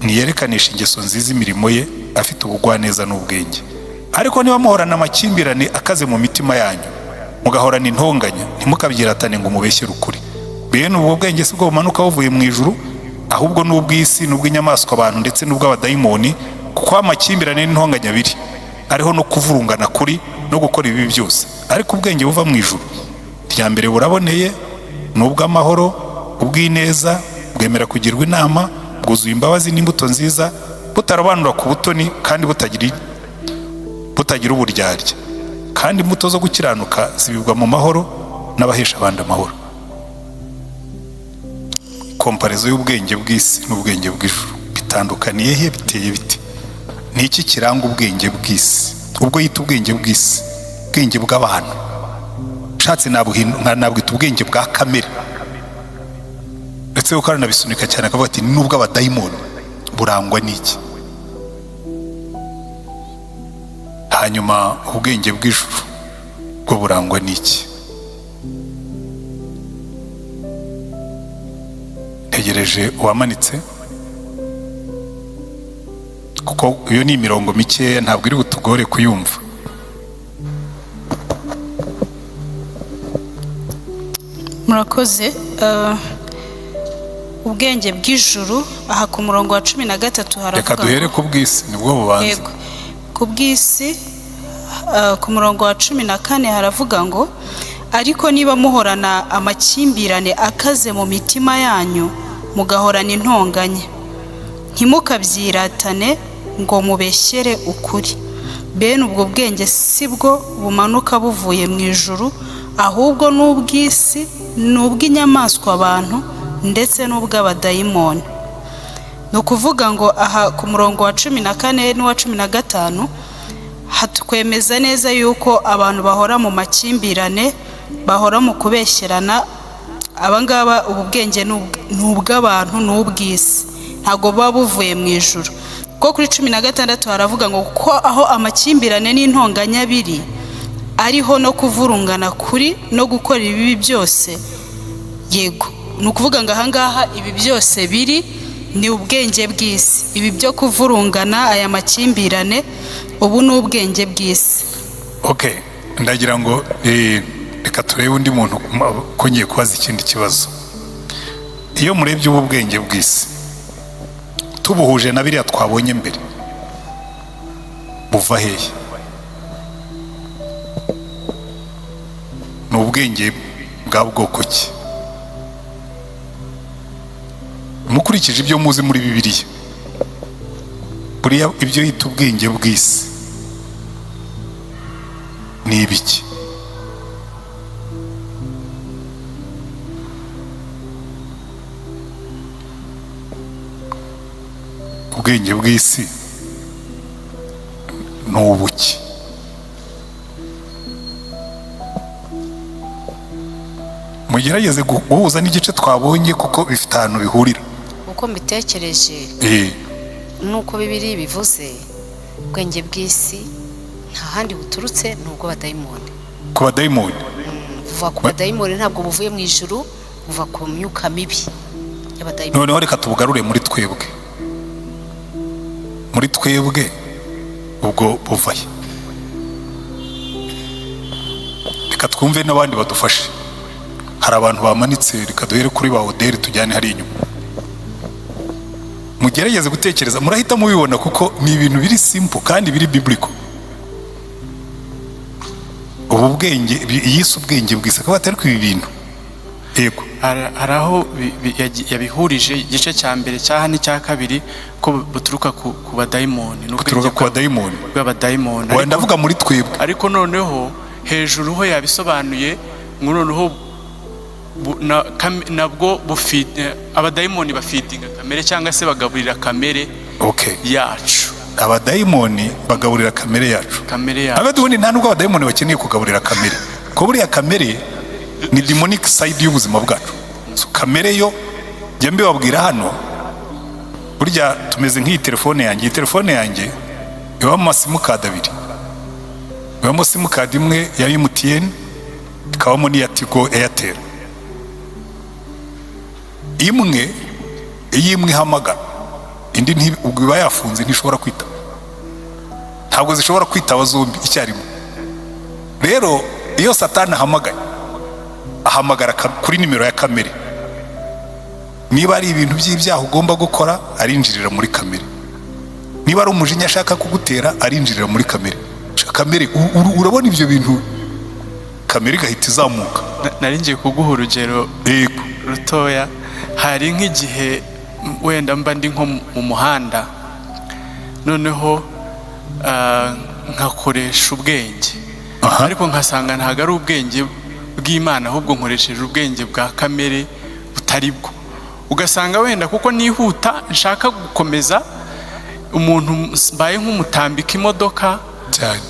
Niyerekanisha ingeso nziza imirimo ye, afite ubugwaneza n'ubwenge. Ariko niba muhorana amakimbirane akaze mu mitima yanyu, mugahorana intonganya, ntimukabyiratane ngo mubeshyere ukuri. Bene ubwo bwenge si bwo bumanuka buvuye mu ijuru, ahubwo ni ubw'isi n'ubw'inyamaswa abantu ndetse n'ubw'abadayimoni. Kuko amakimbirane n'intonganya biri, ariho no kuvurungana kuri no gukora ibibi byose. Ariko ubwenge buva mu ijuru, rya mbere buraboneye, ni ubw'amahoro, ubw'ineza, bwemera kugirwa inama, bwuzuye imbabazi n'imbuto nziza, butarobanura ku butoni kandi butagira uburyarya. Kandi imbuto zo gukiranuka zibibwa mu mahoro n'abahesha abandi amahoro. Comparaison y'ubwenge bw'isi n'ubwenge bw'ijuru bitandukaniye he? Biteye bite? Ni iki kiranga ubwenge bw'isi? Ubwo yita ubwenge bw'isi, ubwenge bw'abantu, ushatse nabwita ubwenge bwa kamere, ndetse kuko aranabisunika cyane akavuga ati n'ubw'abadayimoni, burangwa n'iki? Hanyuma ubwenge bw'ijuru bwo burangwa n'iki? Ntegereje uwamanitse, kuko iyo ni imirongo mikeya, ntabwo iri butugore kuyumva. Murakoze. Ubwenge bw'ijuru, aha ku murongo wa 13 haravuga Reka duhere ku bw'isi, nibwo bubanza. Yego, ku bw'isi, ku murongo wa 14 haravuga ngo Ariko niba muhorana amakimbirane akaze mu mitima yanyu, mugahorana intonganya, ntimukabyiratane ngo mubeshyere ukuri. Bene ubwo bwenge si bwo bumanuka buvuye mu ijuru, ahubwo ni ubw'isi, ni ubw'inyamaswa abantu, ndetse n'ubw'abadayimoni. Ni ukuvuga ngo aha ku murongo wa 14 n'uwa 15 hatwemeza neza yuko abantu bahora mu makimbirane, bahora mu kubeshyerana, abangaba ubu bwenge ni ubw'abantu, ni ubw'isi, ntabwo buba buvuye mu ijuru. Kuko kuri 16 haravuga ngo ko aho amakimbirane n'intonganya biri, ariho no kuvurungana kuri no gukora ibibi byose. Yego, ni ukuvuga ngo ahangaha ibi byose biri ni ubwenge bw'isi. Ibi byo kuvurungana, aya makimbirane, ubu ni ubwenge bw'isi. Okay, ndagira ngo reka turebe undi muntu ko ngiye kubaza ikindi kibazo. Iyo murebye ubu bwenge bw'isi, tubuhuje na biriya twabonye mbere, buva hehe? Ni ubwenge bwa bwoko ki, mukurikije ibyo muzi muri Bibiliya? Buriya ibyo yita ubwenge bw'isi ni ibiki? Ubwenge bw'isi ni ubuki? Mugerageze guhuza n'igice twabonye, kuko bifite ahantu bihurira. Uko mbitekereje nuko Bibiri bivuze, ubwenge bw'isi nta handi buturutse, ni ubw'abadayimoni. Ku badayimoni. Buva ku badayimoni, ntabwo buvuye mu ijuru, buva ku myuka mibi y'abadayimoni. Noneho reka tubugarure muri twebwe. Muri twebwe ubwo buvahe? Reka twumve n'abandi badufashe. Hari abantu bamanitse, reka duhere kuri ba Oderi tujyane hari inyuma. Mugerageze gutekereza, murahita mubibona kuko ni ibintu biri simple kandi biri biblical. Ubu bwenge yise ubwenge bw'isi akaba atari ibi bintu. Yego. Hari aho yabihurije igice cya mbere cyaha n'icya kabiri, ko buturuka ku badayimoni. Buturuka ku badayimoni. Bw'abadayimoni. Wenda ndavuga muri twebwe. Ariko noneho hejuru ho yabisobanuye ngo noneho nabwo abadayimoni bafidinga kamere, cyangwa se bagaburira kamere yacu. Abadayimoni bagaburira kamere yacu. Kamere yacu. Abadundi nta nubwo abadayimoni bakeneye kugaburira kamere, kuko buriya kamere ni demonic side y'ubuzima bwacu. So, kamere yo njya mbibabwira hano, burya tumeze nk'iyi telefone yanjye. Iyi telefone yanjye ibamo amasimukadi abiri, ibamo simukadi imwe ya MTN, ikabamo n'iya Tigo Airtel. Imwe iyo imwe ihamagara, indi ubwo iba yafunze, ntishobora kwitaba. Ntabwo zishobora kwitaba zombi icyarimwe. Rero iyo Satani ahamagaye, ahamagara kuri nimero ya kamere. Niba ari ibintu by'ibyaha ugomba gukora, arinjirira muri kamere. Niba ari umujinya ashaka kugutera, arinjirira muri kamere. Kamere, urabona ibyo bintu, kamere igahita izamuka. Nari ngiye kuguha urugero rutoya. Hari nk'igihe wenda mba ndi nko mu muhanda, noneho nkakoresha ubwenge, ariko nkasanga ntabwo ari ubwenge bw'Imana, ahubwo nkoresheje ubwenge bwa kamere butari bwo. Ugasanga wenda kuko nihuta nshaka gukomeza, umuntu mbaye nk'umutambika imodoka cyane,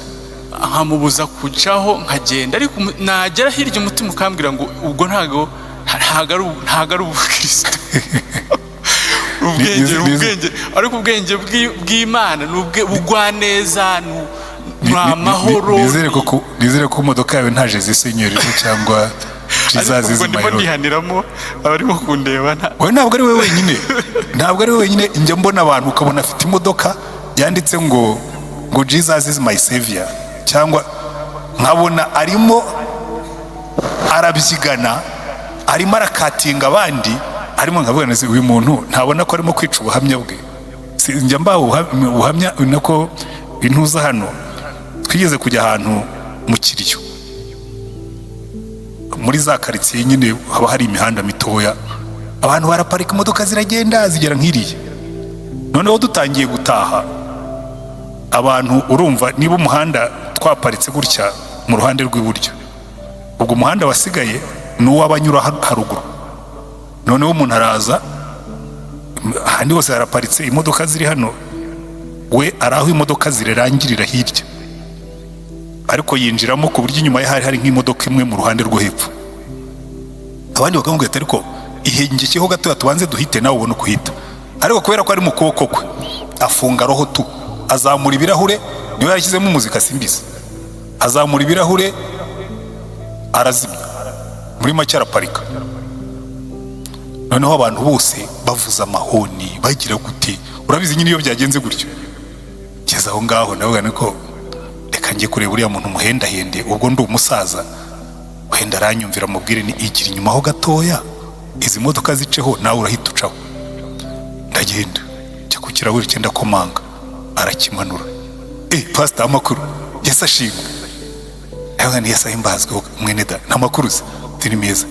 nkamubuza kucaho nkagenda, ariko nagera hirya umutima ukambwira ngo ubwo ntago ari ubukristo. Ubwenge, ariko ubwenge bw'Imana ni ubugwaneza, ni amahoro. Nizere ko imodoka yawe nta Jesus Seigneur cyangwa Jesus is my Lord. Ndihaniramo abarimo kundeba. Wowe ntabwo ari wowe wenyine, ntabwo ari wowe wenyine. Njya mbona abantu ukabona afite imodoka yanditse ngo Jesus is my savior, cyangwa nkabona arimo arabyigana, arimo arakatinga abandi, arimo nkavuga nti uyu muntu ntabona ko arimo kwica ubuhamya bwe. Njya mbaha ubuhamya nako intuza hano. Twigeze kujya ahantu mu kiriyo, Muri za karitsiye nyine haba hari imihanda mitoya, abantu baraparika, imodoka ziragenda zigera nk'iriya. Noneho dutangiye gutaha, abantu, urumva niba umuhanda twaparitse gutya mu ruhande rw'iburyo, ubwo umuhanda wasigaye ni uw'abanyura haruguru. Noneho umuntu araza, ahandi hose haraparitse imodoka ziri hano, we ari aho imodoka zirangirira hirya, ariko yinjiramo ku buryo inyuma ye hari hari nk'imodoka imwe mu ruhande rwo hepfo. Abandi bakamubwira ati: "Ariko ihengekeho gatoya, tubanze duhite, nawe ubone uko uhita." Ariko kubera ko ari mu kuboko kwe, afunga roho tu, azamura ibirahure, niba yarashyizemo umuzika simbizi, azamura ibirahure arazimya, muri make araparika. Noneho abantu bose bavuza amahoni, bagira gute, urabizi nyine iyo byagenze gutyo. Ngeze aho ngaho ndavuga niko reka njye kureba uriya muntu muhendahende, ubwo ndi umusaza wenda aranyumvira, mubwire ni igira inyuma ho gatoya, izi modoka ziceho, nawe urahita ucaho. Ndagenda njya ku kirahuri cye, ndakomanga, arakimanura: "Pasita, amakuru? Yesu ashimwe." Ndavuga ni Yesu ahimbazwe mwene da, nta makuru se? Ni meza.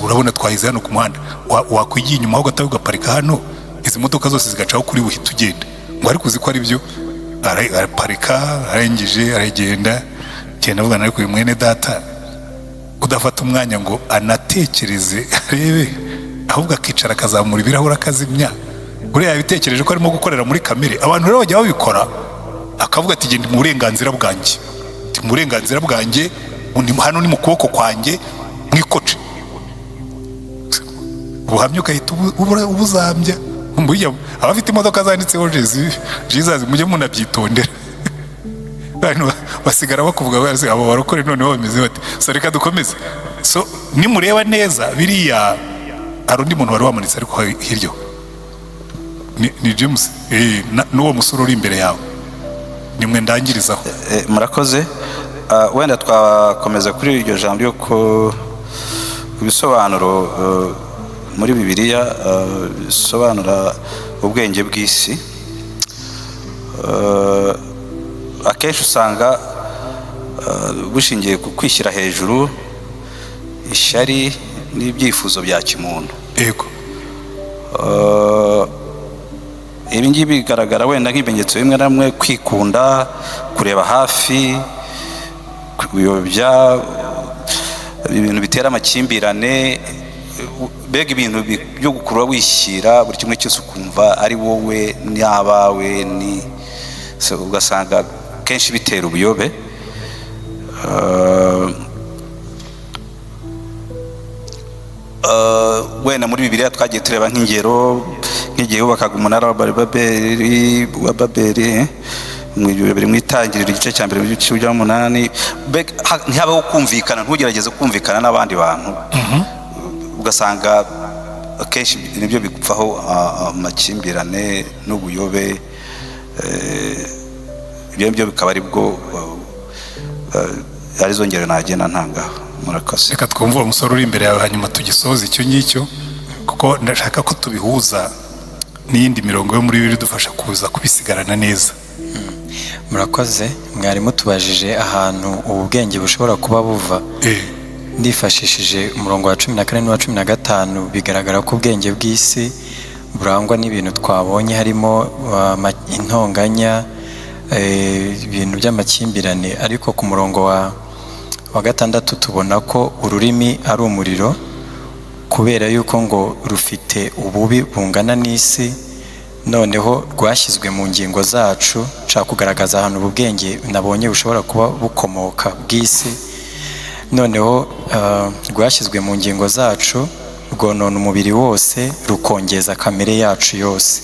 Urabona twahize hano ku muhanda, wakwigiye inyuma ho gatoya ugaparika hano, izi modoka zose zigacaho, kuri buhite ugenda. Ngo ariko uzi ko ari byo? Araparika, arangije aragenda. Genda avuga, ariko uyu mwene data udafata umwanya ngo anatekereze arebe, ahubwo akicara akazamura ibirahuri akazimya, buriya yabitekereje ko arimo gukorera muri kamere. Abantu rero bajya babikora, akavuga ati: "Genda mu burenganzira bwanjye, ndi mu burenganzira bwanjye, hano ni mu kuboko kwanjye, mwikoce." Ubuhamya ugahita ubuzambya. Abafite imodoka zanditseho Jesus, mujye munabyitondera. Abantu basigara bakuvuga basi abo barokore noneho bameze bate? So reka dukomeze. So nimureba neza biriya, hari undi muntu wari wamanitse, ariko hirya ni James, n'uwo musore uri imbere yawe, nimwe ndangirizaho. Murakoze. Wenda twakomeza kuri iryo jambo ryo ku bisobanuro muri Bibiliya bisobanura ubwenge bw'isi. Akenshi usanga bushingiye ku kwishyira hejuru, ishyari n'ibyifuzo bya kimuntu. Ibi ngibi bigaragara wenda nk'ibimenyetso bimwe na bimwe: kwikunda, kureba hafi, kuyobya, ibintu bitera amakimbirane, mbega ibintu byo gukurura wishyira buri kimwe cyose, ukumva ari wowe n'abawe ni so, ugasanga kenshi bitera ubuyobe. Wenda muri Bibiliya twagiye tureba nk'ingero, nk'igihe bubakaga umunara wa Babeli mu bibiri, mu Itangiriro igice cya mbere mu gice cy'umunani. Mbega ntihabeho kumvikana, ntugerageze kumvikana n'abandi bantu, ugasanga akenshi nibyo bigupfaho amakimbirane n'ubuyobe. Ibyo ngibyo bikaba ari bwo arizo ngero nagenda ntangaho. Murakoze. Reka twumve uwo musore uri imbere yawe, hanyuma tugisoze icyo ngicyo, kuko ndashaka ko tubihuza n'iyindi mirongo yo muri Bibiliya idufasha kuza kubisigarana neza. Murakoze. Mwari mutubajije ahantu ubu bwenge bushobora kuba buva. Ndifashishije umurongo wa 14 n'uwa 15. Bigaragara ko ubwenge bw'isi burangwa n'ibintu twabonye, harimo intonganya, ibintu by'amakimbirane. Ariko ku murongo wa gatandatu tubona ko ururimi ari umuriro, kubera yuko ngo rufite ububi bungana n'isi, noneho rwashyizwe mu ngingo zacu. Nshaka kugaragaza ahantu ubu bwenge nabonye bushobora kuba bukomoka bw'isi. Noneho rwashyizwe mu ngingo zacu, rwonona umubiri wose, rukongeza kamere yacu yose.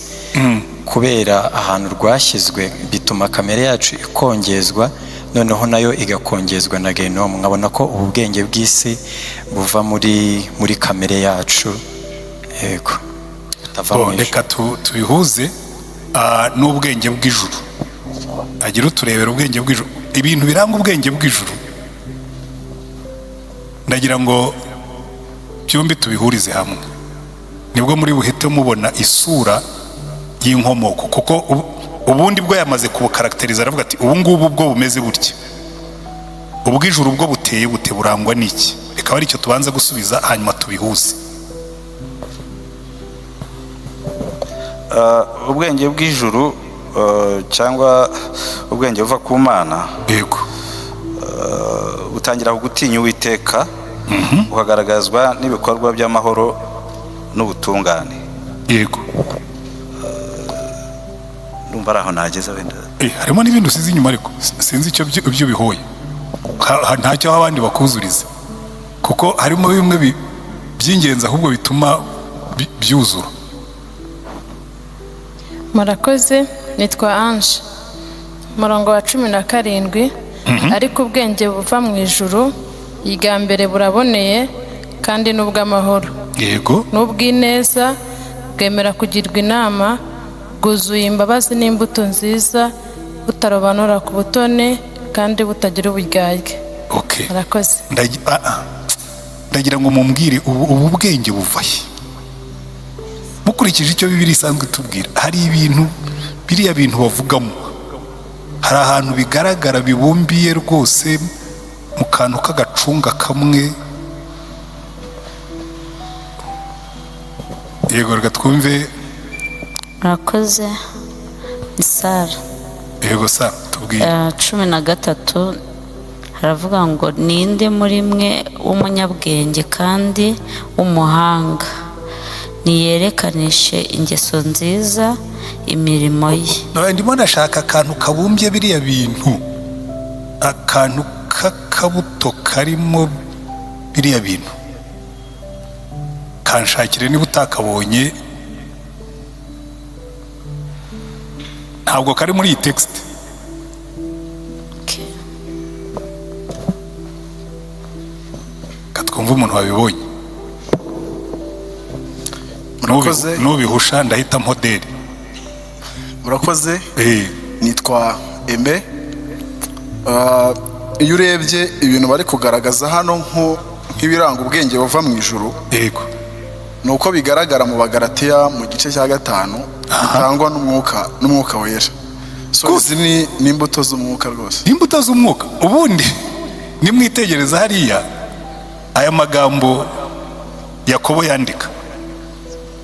Kubera ahantu rwashyizwe bituma kamere yacu ikongezwa, noneho nayo igakongezwa na genomu. Nkabona ko ubu bwenge bw'isi buva muri kamere yacu, yego, butava mu Bon, ijuru. Reka tubihuze n'ubwenge bw'ijuru. Agira uturebera ubwenge bw'ijuru, ibintu biranga ubwenge bw'ijuru. Ndagira ngo byombi tubihurize hamwe, nibwo muri buhite mubona isura y'inkomoko, kuko ubundi bwo yamaze kubukaracteriza, aravuga ati: "Ubu ngubu bwo bumeze gutya." Ubw'ijuru bwo buteye bute? Burangwa n'iki? Reka Akaba ari icyo tubanza gusubiza, hanyuma tubihuze. Ubwenge bw'ijuru, cyangwa ubwenge buva ku Mana, yego, butangira gutinya Uwiteka, bukagaragazwa n'ibikorwa by'amahoro n'ubutungane. Yego. Ndumva ari aho nageze wenda. Harimo n'ibindi usize inyuma, ariko sinzi icyo ibyo bihoye. Ntacyo aho abandi bakuzuriza, kuko harimo bimwe by'ingenzi ahubwo bituma byuzura. Murakoze, nitwa Ange. Umurongo wa 17: "Ariko ubwenge buva mu ijuru mbere buraboneye kandi n'ubw'amahoro, n'ubw'ineza, bwemera kugirwa inama, bwuzuye imbabazi n'imbuto nziza, butarobanura ku butoni kandi butagira uburyarya." Murakoze. Ndagira ngo mumbwire, ubu bwenge buva he? Mukurikije icyo Bibiliya isanzwe itubwira, hari ibintu, biriya bintu bavugamo, hari ahantu bigaragara bibumbiye rwose mu kantu k'agacunga kamwe. Yego, reka twumve. Murakoze, ni Sara. Yego Sara, tubwire. 13 haravuga ngo: "Ninde muri mwe w'umunyabwenge kandi w'umuhanga? Niyerekanishe ingeso nziza imirimo ye." Ndimo ndashaka akantu kabumbye biriya bintu, akantu k'akabuto karimo biriya bintu, kanshakire niba utakabonye. Ntabwo kari muri iyi text. Katwumva umuntu wabibonye. Nubihusha ndahita modeli. Murakoze. Nitwa Aime. Iyo urebye ibintu bari kugaragaza hano nk'ibiranga ubwenge buva mu ijuru, yego, ni uko bigaragara mu Bagalatiya mu gice cya 5, bitangwa n'umwuka wera. So izi ni imbuto z'umwuka rwose. Imbuto z'umwuka. Ubundi nimwitegereza hariya aya magambo Yakobo yandika,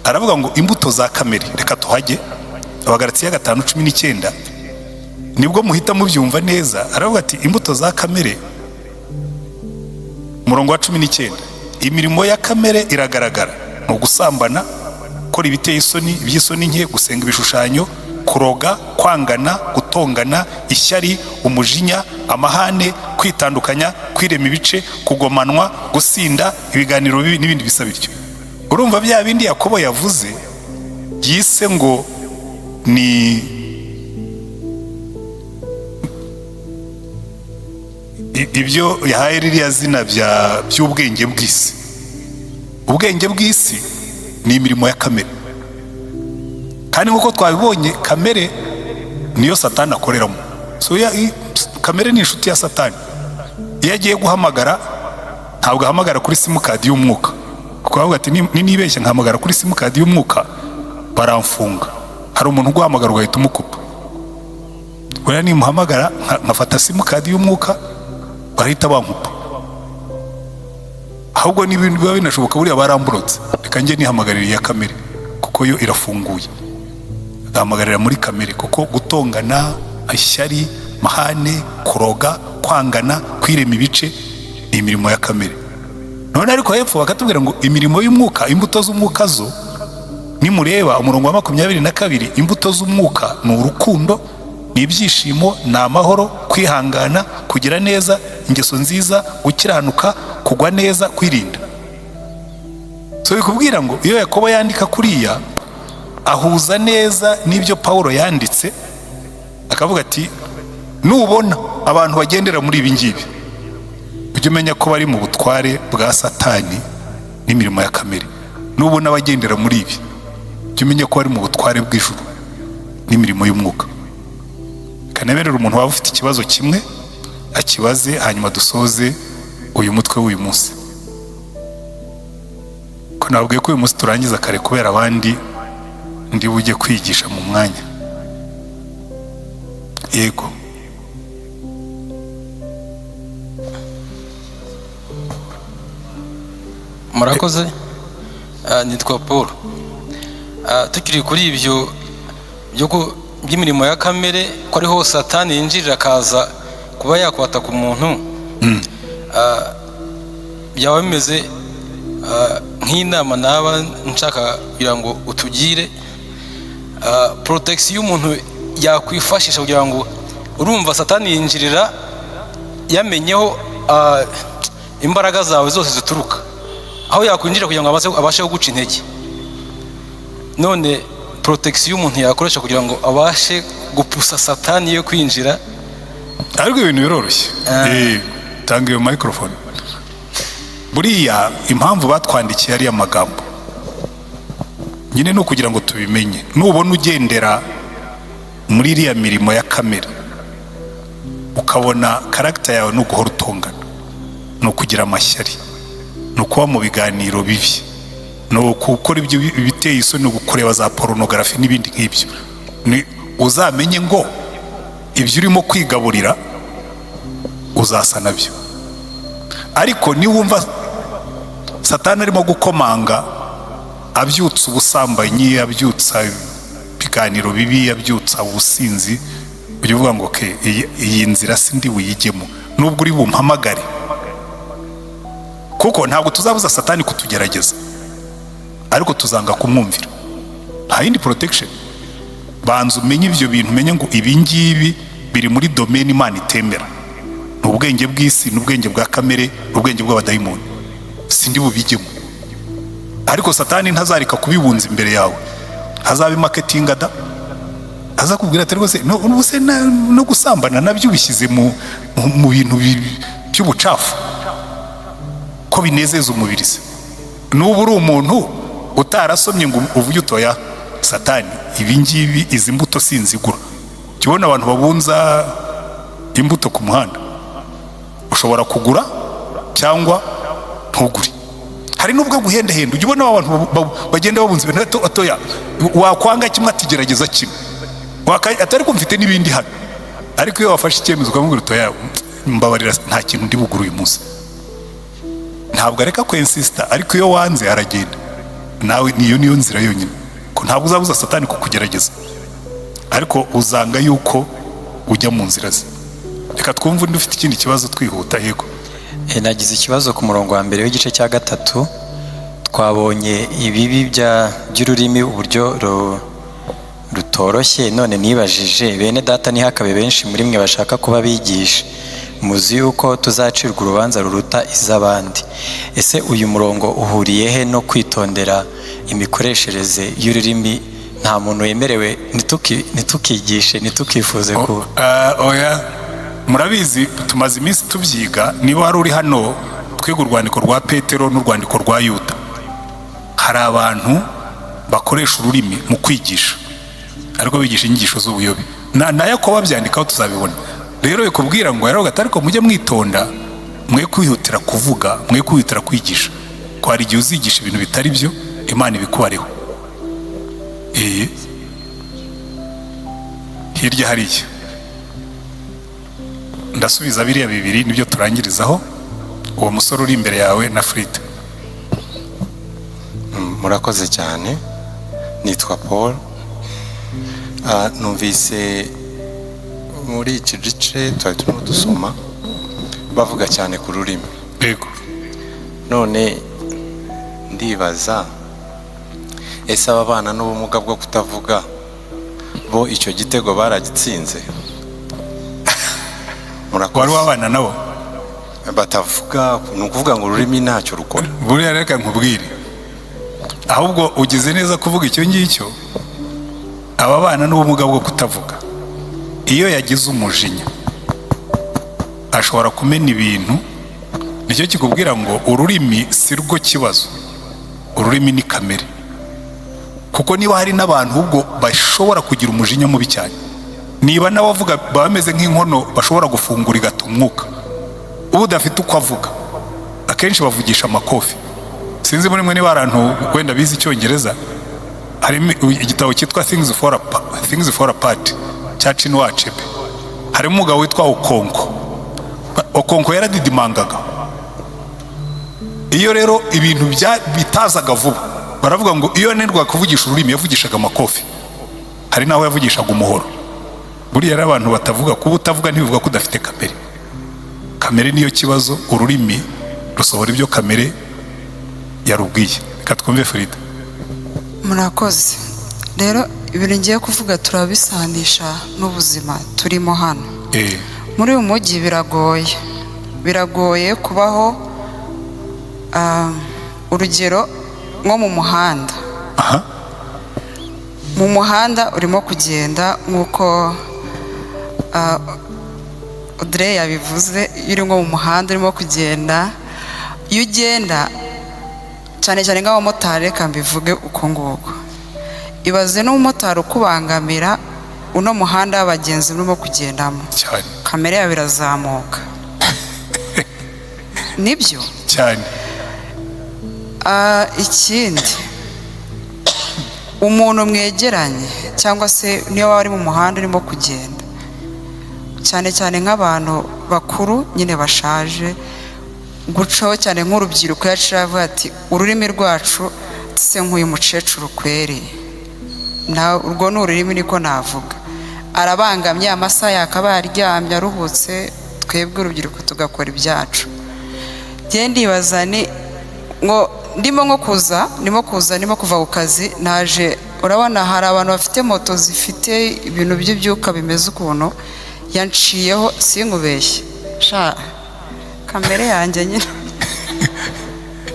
aravuga ngo imbuto za kamere. Reka tuhajye, Abagalatiya 5:19, nibwo muhita mubyumva neza. Aravuga ati imbuto za kamere, umurongo wa 19: "Imirimo ya kamere iragaragara, ni ugusambana, gukora ibiteye isoni, iby'isoni nke, gusenga ibishushanyo, kuroga, kwangana, gutongana, ishyari, umujinya, amahane, kwitandukanya, kwirema ibice, kugomanwa, gusinda, ibiganiro bibi n'ibindi bisa bityo." Urumva bya bindi Yakobo yavuze yise ngo ni ibyo yahaye ririya zina by'ubwenge bw'isi. Ubwenge bw'isi ni imirimo ya kamere, kandi nk'uko twabibonye kamere niyo Satani akoreramo. So kamere ni inshuti ya Satani. Iyo agiye guhamagara ntabwo ahamagara kuri simukadi y'umwuka, kuko avuga ati ninibeshya nkahamagara kuri simukadi y'umwuka baramfunga. Hari umuntu uguhamagara ugahita umukupa. Buriya nimuhamagara nkafata simukadi y'umwuka barahita bankupa. Ahubwo n'ibintu biba binashoboka, buriya baramburotse, reka njye nihamagarira iya kamere kuko yo irafunguye. Agahamagarira muri kamere, kuko gutongana, ishyari, mahane, kuroga, kwangana, kwirema ibice ni imirimo ya kamere. None ariko hepfo bakatubwira ngo imirimo y'umwuka, imbuto z'umwuka zo, nimureba umurongo wa 22, imbuto z'umwuka ni urukundo, ni ibyishimo, ni amahoro, kwihangana, kugira neza, ingeso nziza, gukiranuka, kugwa neza, kwirinda. So bikubwira ngo iyo Yakobo yandika kuriya ahuza neza n'ibyo Paulo yanditse, akavuga ati nubona abantu bagendera muri ibi ngibi ujye umenya ko bari mu butware bwa Satani n'imirimo ya kamere. Nubona abagendera muri ibi ujye umenya ko bari mu butware bw'ijuru n'imirimo y'umwuka. Kaneberera umuntu waba ufite ikibazo kimwe akibaze, hanyuma dusoze uyu mutwe w'uyu munsi. Ko nabwiye ko uyu munsi turangiza kare kubera abandi ndi bujye kwigisha mu mwanya. Yego. Murakoze. Nitwa Paul. Tukiri kuri ibyo by'imirimo ya kamere, ko ariho Satani yinjirira akaza kuba yakwata ku muntu, byaba bimeze nk'inama naba nshaka kugira ngo utugire protection y'umuntu yakwifashisha, kugira ngo urumva Satani yinjirira yamenyeho imbaraga zawe zose zituruka aho yakwinjira kugira ngo abashe kuguca intege. None protection y'umuntu yakoresha kugira ngo abashe gupusa Satani yo kwinjira? Ariko ibintu biroroshye. Tanga iyo microphone. Buriya impamvu batwandikiye ariya magambo nyine ni ukugira ngo tubimenye. Nubona ugendera muri iriya mirimo ya kamere, ukabona character yawe ni uguhora utongana, ni ukugira amashyari, ni ukuba mu biganiro bibi, ni ukukora ibyo biteye isoni, ni ukureba za pornography n'ibindi nk'ibyo, uzamenye ngo ibyo urimo kwigaburira uzasa nabyo. Ariko niwumva Satani arimo gukomanga, abyutsa ubusambanyi, abyutsa ibiganiro bibi, abyutsa ubusinzi, ujya uvuga ngo ke iyi nzira si ndi buyijyemo, nubwo uri bumpamagare. Kuko ntabwo tuzabuza Satani kutugerageza, ariko tuzanga kumwumvira. Nta yindi protection. Banza umenye ibyo bintu, umenye ngo ibi ngibi biri muri domaine Imana itemera, ni ubwenge bw'isi, ni ubwenge bwa kamere, ni ubwenge bw'abadayimoni, sindi bubijyemo. Ariko Satani ntazareka kubibunza imbere yawe, hazabe marketing da aza kubwira ati rwose no, ubuse no gusambana nabyo ubishyize mu bintu by'ubucafu, ko binezeza umubiri se? Nuba uri umuntu utarasomye ngo uvuge utoya, Satani, ibi ngibi, izi mbuto sinzigura. Jya ubona abantu babunza imbuto ku muhanda, ushobora kugura cyangwa ntugure. Hari n'ubwo aguhendahenda. Ujya ubona abantu bagenda babunza ibintu atoya, wakwanga kimwe atigerageza kimwe, atari ko mfite n'ibindi hano. Ariko iyo wafashe icyemezo ukamubwira utoya, mbabarira, nta kintu ndi bugure uyu munsi, ntabwo areka kwinsista. Ariko iyo wanze aragenda. Nawe niyo nzira yonyine, ko ntabwo uzabuza Satani kukugerageza, ariko uzanga yuko ujya mu nzira ze. Reka twumve undi ufite ikindi kibazo twihuta. Yego. Nagize ikibazo ku murongo wa mbere w'igice cya gatatu. Twabonye ibibi by'ururimi, uburyo rutoroshye. None nibajije: "Bene data, ntihakabe benshi muri mwe bashaka kuba abigisha, muzi yuko tuzacirwa urubanza ruruta iz'abandi." Ese uyu murongo uhuriye he no kwitondera imikoreshereze y'ururimi? Nta muntu wemerewe, ntitukigishe, ntitukifuze ku Oya, murabizi, tumaze iminsi tubyiga. Niba wari uri hano twiga urwandiko rwa Petero n'urwandiko rwa Yuda, hari abantu bakoresha ururimi mu kwigisha, ariko bigisha inyigisho z'ubuyobe. Na Yakobo babyandikaho, tuzabibona. Rero bikubwira ngo yaravuga ati ariko mujye mwitonda, mwe kwihutira kuvuga, mwe kwihutira kwigisha, ko hari igihe uzigisha ibintu bitari byo, Imana ibikubareho. Hirya hariya ndasubiza biriya bibiri nibyo turangirizaho. Uwo musore uri imbere yawe na Frida. Murakoze cyane. Nitwa Paul. Numvise muri iki gice twari turimo dusoma bavuga cyane ku rurimi. Yego. None ndibaza, ese aba bana n'ubumuga bwo kutavuga bo icyo gitego baragitsinze? Murakoze. Wari wabana nabo? Batavuga, ni ukuvuga ngo ururimi ntacyo rukora. Buriya reka nkubwire, ahubwo ugize neza kuvuga icyo ngicyo. Aba bana n'ubumuga bwo kutavuga, iyo yagize umujinya ashobora kumena ibintu. Nicyo kikubwira ngo ururimi si rwo kibazo, ururimi ni kamere. Kuko niba hari n'abantu ahubwo bashobora kugira umujinya mubi cyane, niba n'abavuga baba bameze nk'inkono bashobora gufungura igata umwuka. Udafite uko avuga akenshi bavugisha amakofi. Sinzi muri mwe niba hari ahantu wenda bize Icyongereza, harimo igitabo cyitwa Things Fall Apart cya Chinua Achebe. Harimo umugabo witwa Okonkwo. Okonkwo yaradidimangaga. Iyo rero ibintu bitazaga vuba, baravuga ngo iyo yananirwaga kuvugisha ururimi yavugishaga amakofi, hari n'aho yavugishaga umuhoro. Buriya rero abantu batavuga, kuba utavuga ntibivuga ko udafite kamere. Kamere niyo kibazo, ururimi rusohora ibyo kamere yarubwiye. Reka twumve Frida. Murakoze. Rero ibintu ngiye kuvuga turabisanisha n'ubuzima turimo hano muri uyu mujyi. Biragoye kubaho. Urugero nko mu muhanda, mu muhanda urimo kugenda, nk'uko Audrey yabivuze, iyo uri nko mu muhanda urimo kugenda, iyo ugenda cyane cyane nk'abamotari, reka mbivuge uko nguko, ibaze n'umumotari ukubangamira uno muhanda w'abagenzi urimo kugendamo, cyane kamere yawe irazamuka, nibyo? Cyane. Ikindi, umuntu mwegeranye cyangwa se niyo waba uri mu muhanda urimo kugenda, cyane cyane nk'abantu bakuru nyine bashaje, gucaho cyane nk'urubyiruko, yaciye avuga ati ururimi rwacu se nk'uyu mukecuru kweri, na urwo ni ururimi niko navuga, arabangamye. Amasaha yakabaye aryamye aruhutse, twebwe urubyiruko tugakora ibyacu. Njye ndibaza ni ngo ndimo nko kuza, ndimo kuza, ndimo kuva ku kazi, naje, urabona hari abantu bafite moto zifite ibintu by'ibyuka bimeze ukuntu, yanciyeho, sinkubeshye sha, kamere yanjye nyine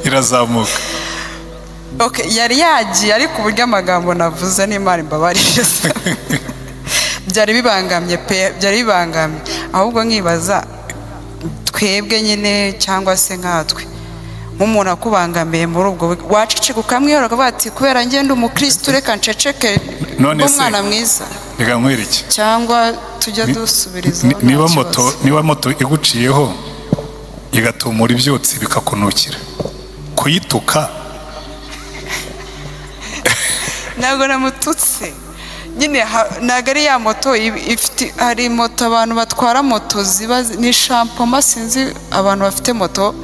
irazamuka. Okay, yari yagiye, ariko uburyo amagambo navuze, n'Imana imbabarire, byari bibangamye pe, byari bibangamye. Ahubwo nkibaza twebwe nyine cyangwa se nkatwe, nk'umuntu akubangamiye muri ubwo buryo, waceceka ukamwihora ukavuga ati kubera ngenda umukirisitu reka nceceke, None se umwana mwiza, reka nkwereke. cyangwa tujya dusubiriza? Niba moto iguciyeho igatumura ibyotsi bikakunukira, kuyituka? Ntabwo namututse nyine, ntabwo ari ya moto ifite, hari moto abantu batwara moto ziba ni shampoma, sinzi, abantu bafite moto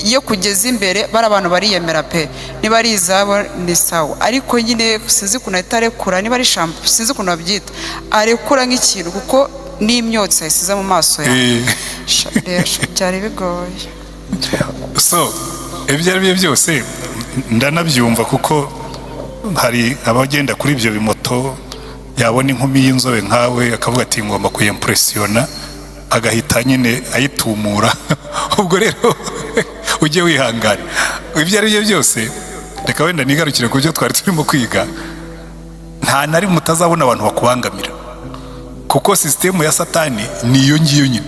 iyo kugeza imbere bari abantu bariyemera pe, niba ari izabo ni sawa, ariko nyine sinzi ukuntu ahita arekura, niba ari shampo sinzi ukuntu babyita, arekura nk'ikintu kuko n'imyotsi ayisize mu maso yawe. Sha, rero byari bigoye. So ibyo ari byo byose ndanabyumva, kuko hari abagenda kuri ibyo bimoto, yabona inkumi y'inzobe nkawe akavuga ati ngomba kuyimpresiyona, agahita nyine ayitumura. Ubwo rero ujye wihangana. Ibyo ari byo byose, reka wenda nigarukire ku byo twari turimo kwiga. Nta na rimwe utazabona abantu bakubangamira, kuko sisitemu ya Satani ni iyo ngiyo nyine,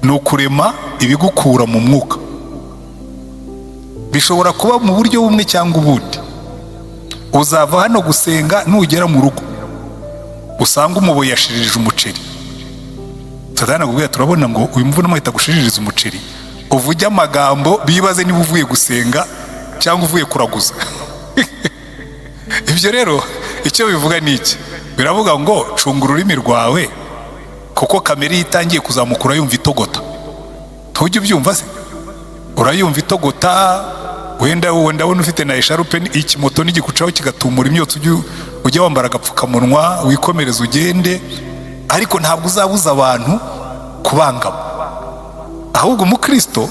ni ukurema ibigukura mu mwuka. Bishobora kuba mu buryo bumwe cyangwa ubundi. Uzava hano gusenga, nugera mu rugo usanga umuboyi yashirije umuceri. Satani akubwira, turabona ngo uyu mvuna muhita gushiririza umuceri, uvuge amagambo bibaze niba uvuye gusenga cyangwa uvuye kuraguza. Ibyo rero icyo bivuga ni iki? Biravuga ngo cunga ururimi rwawe, kuko kamere iyo itangiye kuzamuka urayumva itogota. Ntujya ubyumva se? Urayumva itogota. Wenda ndabona ufite na esharupe, ikimoto n'igikucaho kigatumura imyotsi, ujye wambara agapfukamunwa wikomereze ugende, ariko ntabwo uzabuza abantu kubangama. Ahubwo umukristo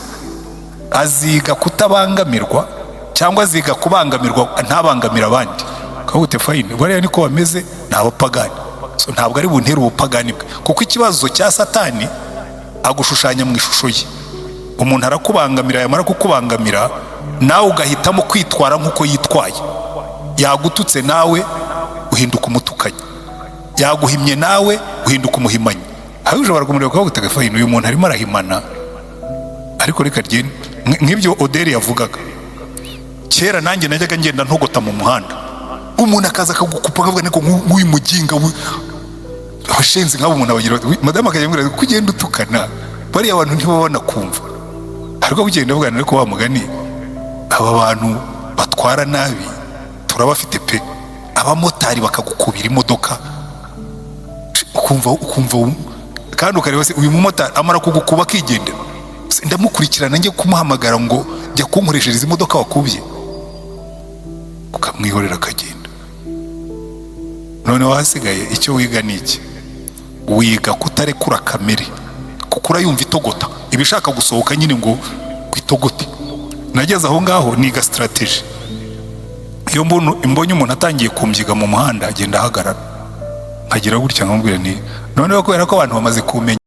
aziga kutabangamirwa, cyangwa aziga kubangamirwa ntabangamira abandi. Ukavuga uti fine, bariya niko bameze, ni abapagani. So, ntabwo ari buntere ubupagani bwe, kuko ikibazo cya Satani agushushanya mu ishusho ye. Umuntu arakubangamira, yamara kukubangamira nawe ugahitamo kwitwara nk'uko yitwaye. Yagututse, nawe uhinduka umutukanyi. Yaguhimye, nawe uhinduka umuhimanyi. Aho ushobora kumureba ukavuga uti fine, uyu muntu arimo arahimana, ariko reka ryene. Nk'ibyo Oderi yavugaga, kera nanjye najyaga ngenda ntogota mu muhanda, umuntu akaza akagukupa, akavuga niko nk'uyu muginga abashenzi nk'abo. Umuntu abagira bati, madamu akajya ambwira ko ugenda utukana, bariya abantu ntibaba banakumva. Ariko ugenda uvugana, ariko wa mugani aba bantu batwara nabi turabafite pe, abamotari bakagukubira imodoka, ukumva kandi ukareba se uyu mumotari amara kugukuba akigendera. Se ndamukurikirana njye kumuhamagara ngo njye Jya kunkoreshereza imodoka wakubye. Ukamwihorera akagenda. Noneho hasigaye icyo wiga ni iki? Wiga kutarekura kamere, kuko urayumva itogota, iba ishaka gusohoka nyine ngo itogote. Nageze aho ngaho niga strategy. Iyo mbonye umuntu atangiye kumbyiga mu muhanda, agenda ahagarara, nkagira gutya nkamubwira nti noneho kubera ko abantu bamaze kumenya.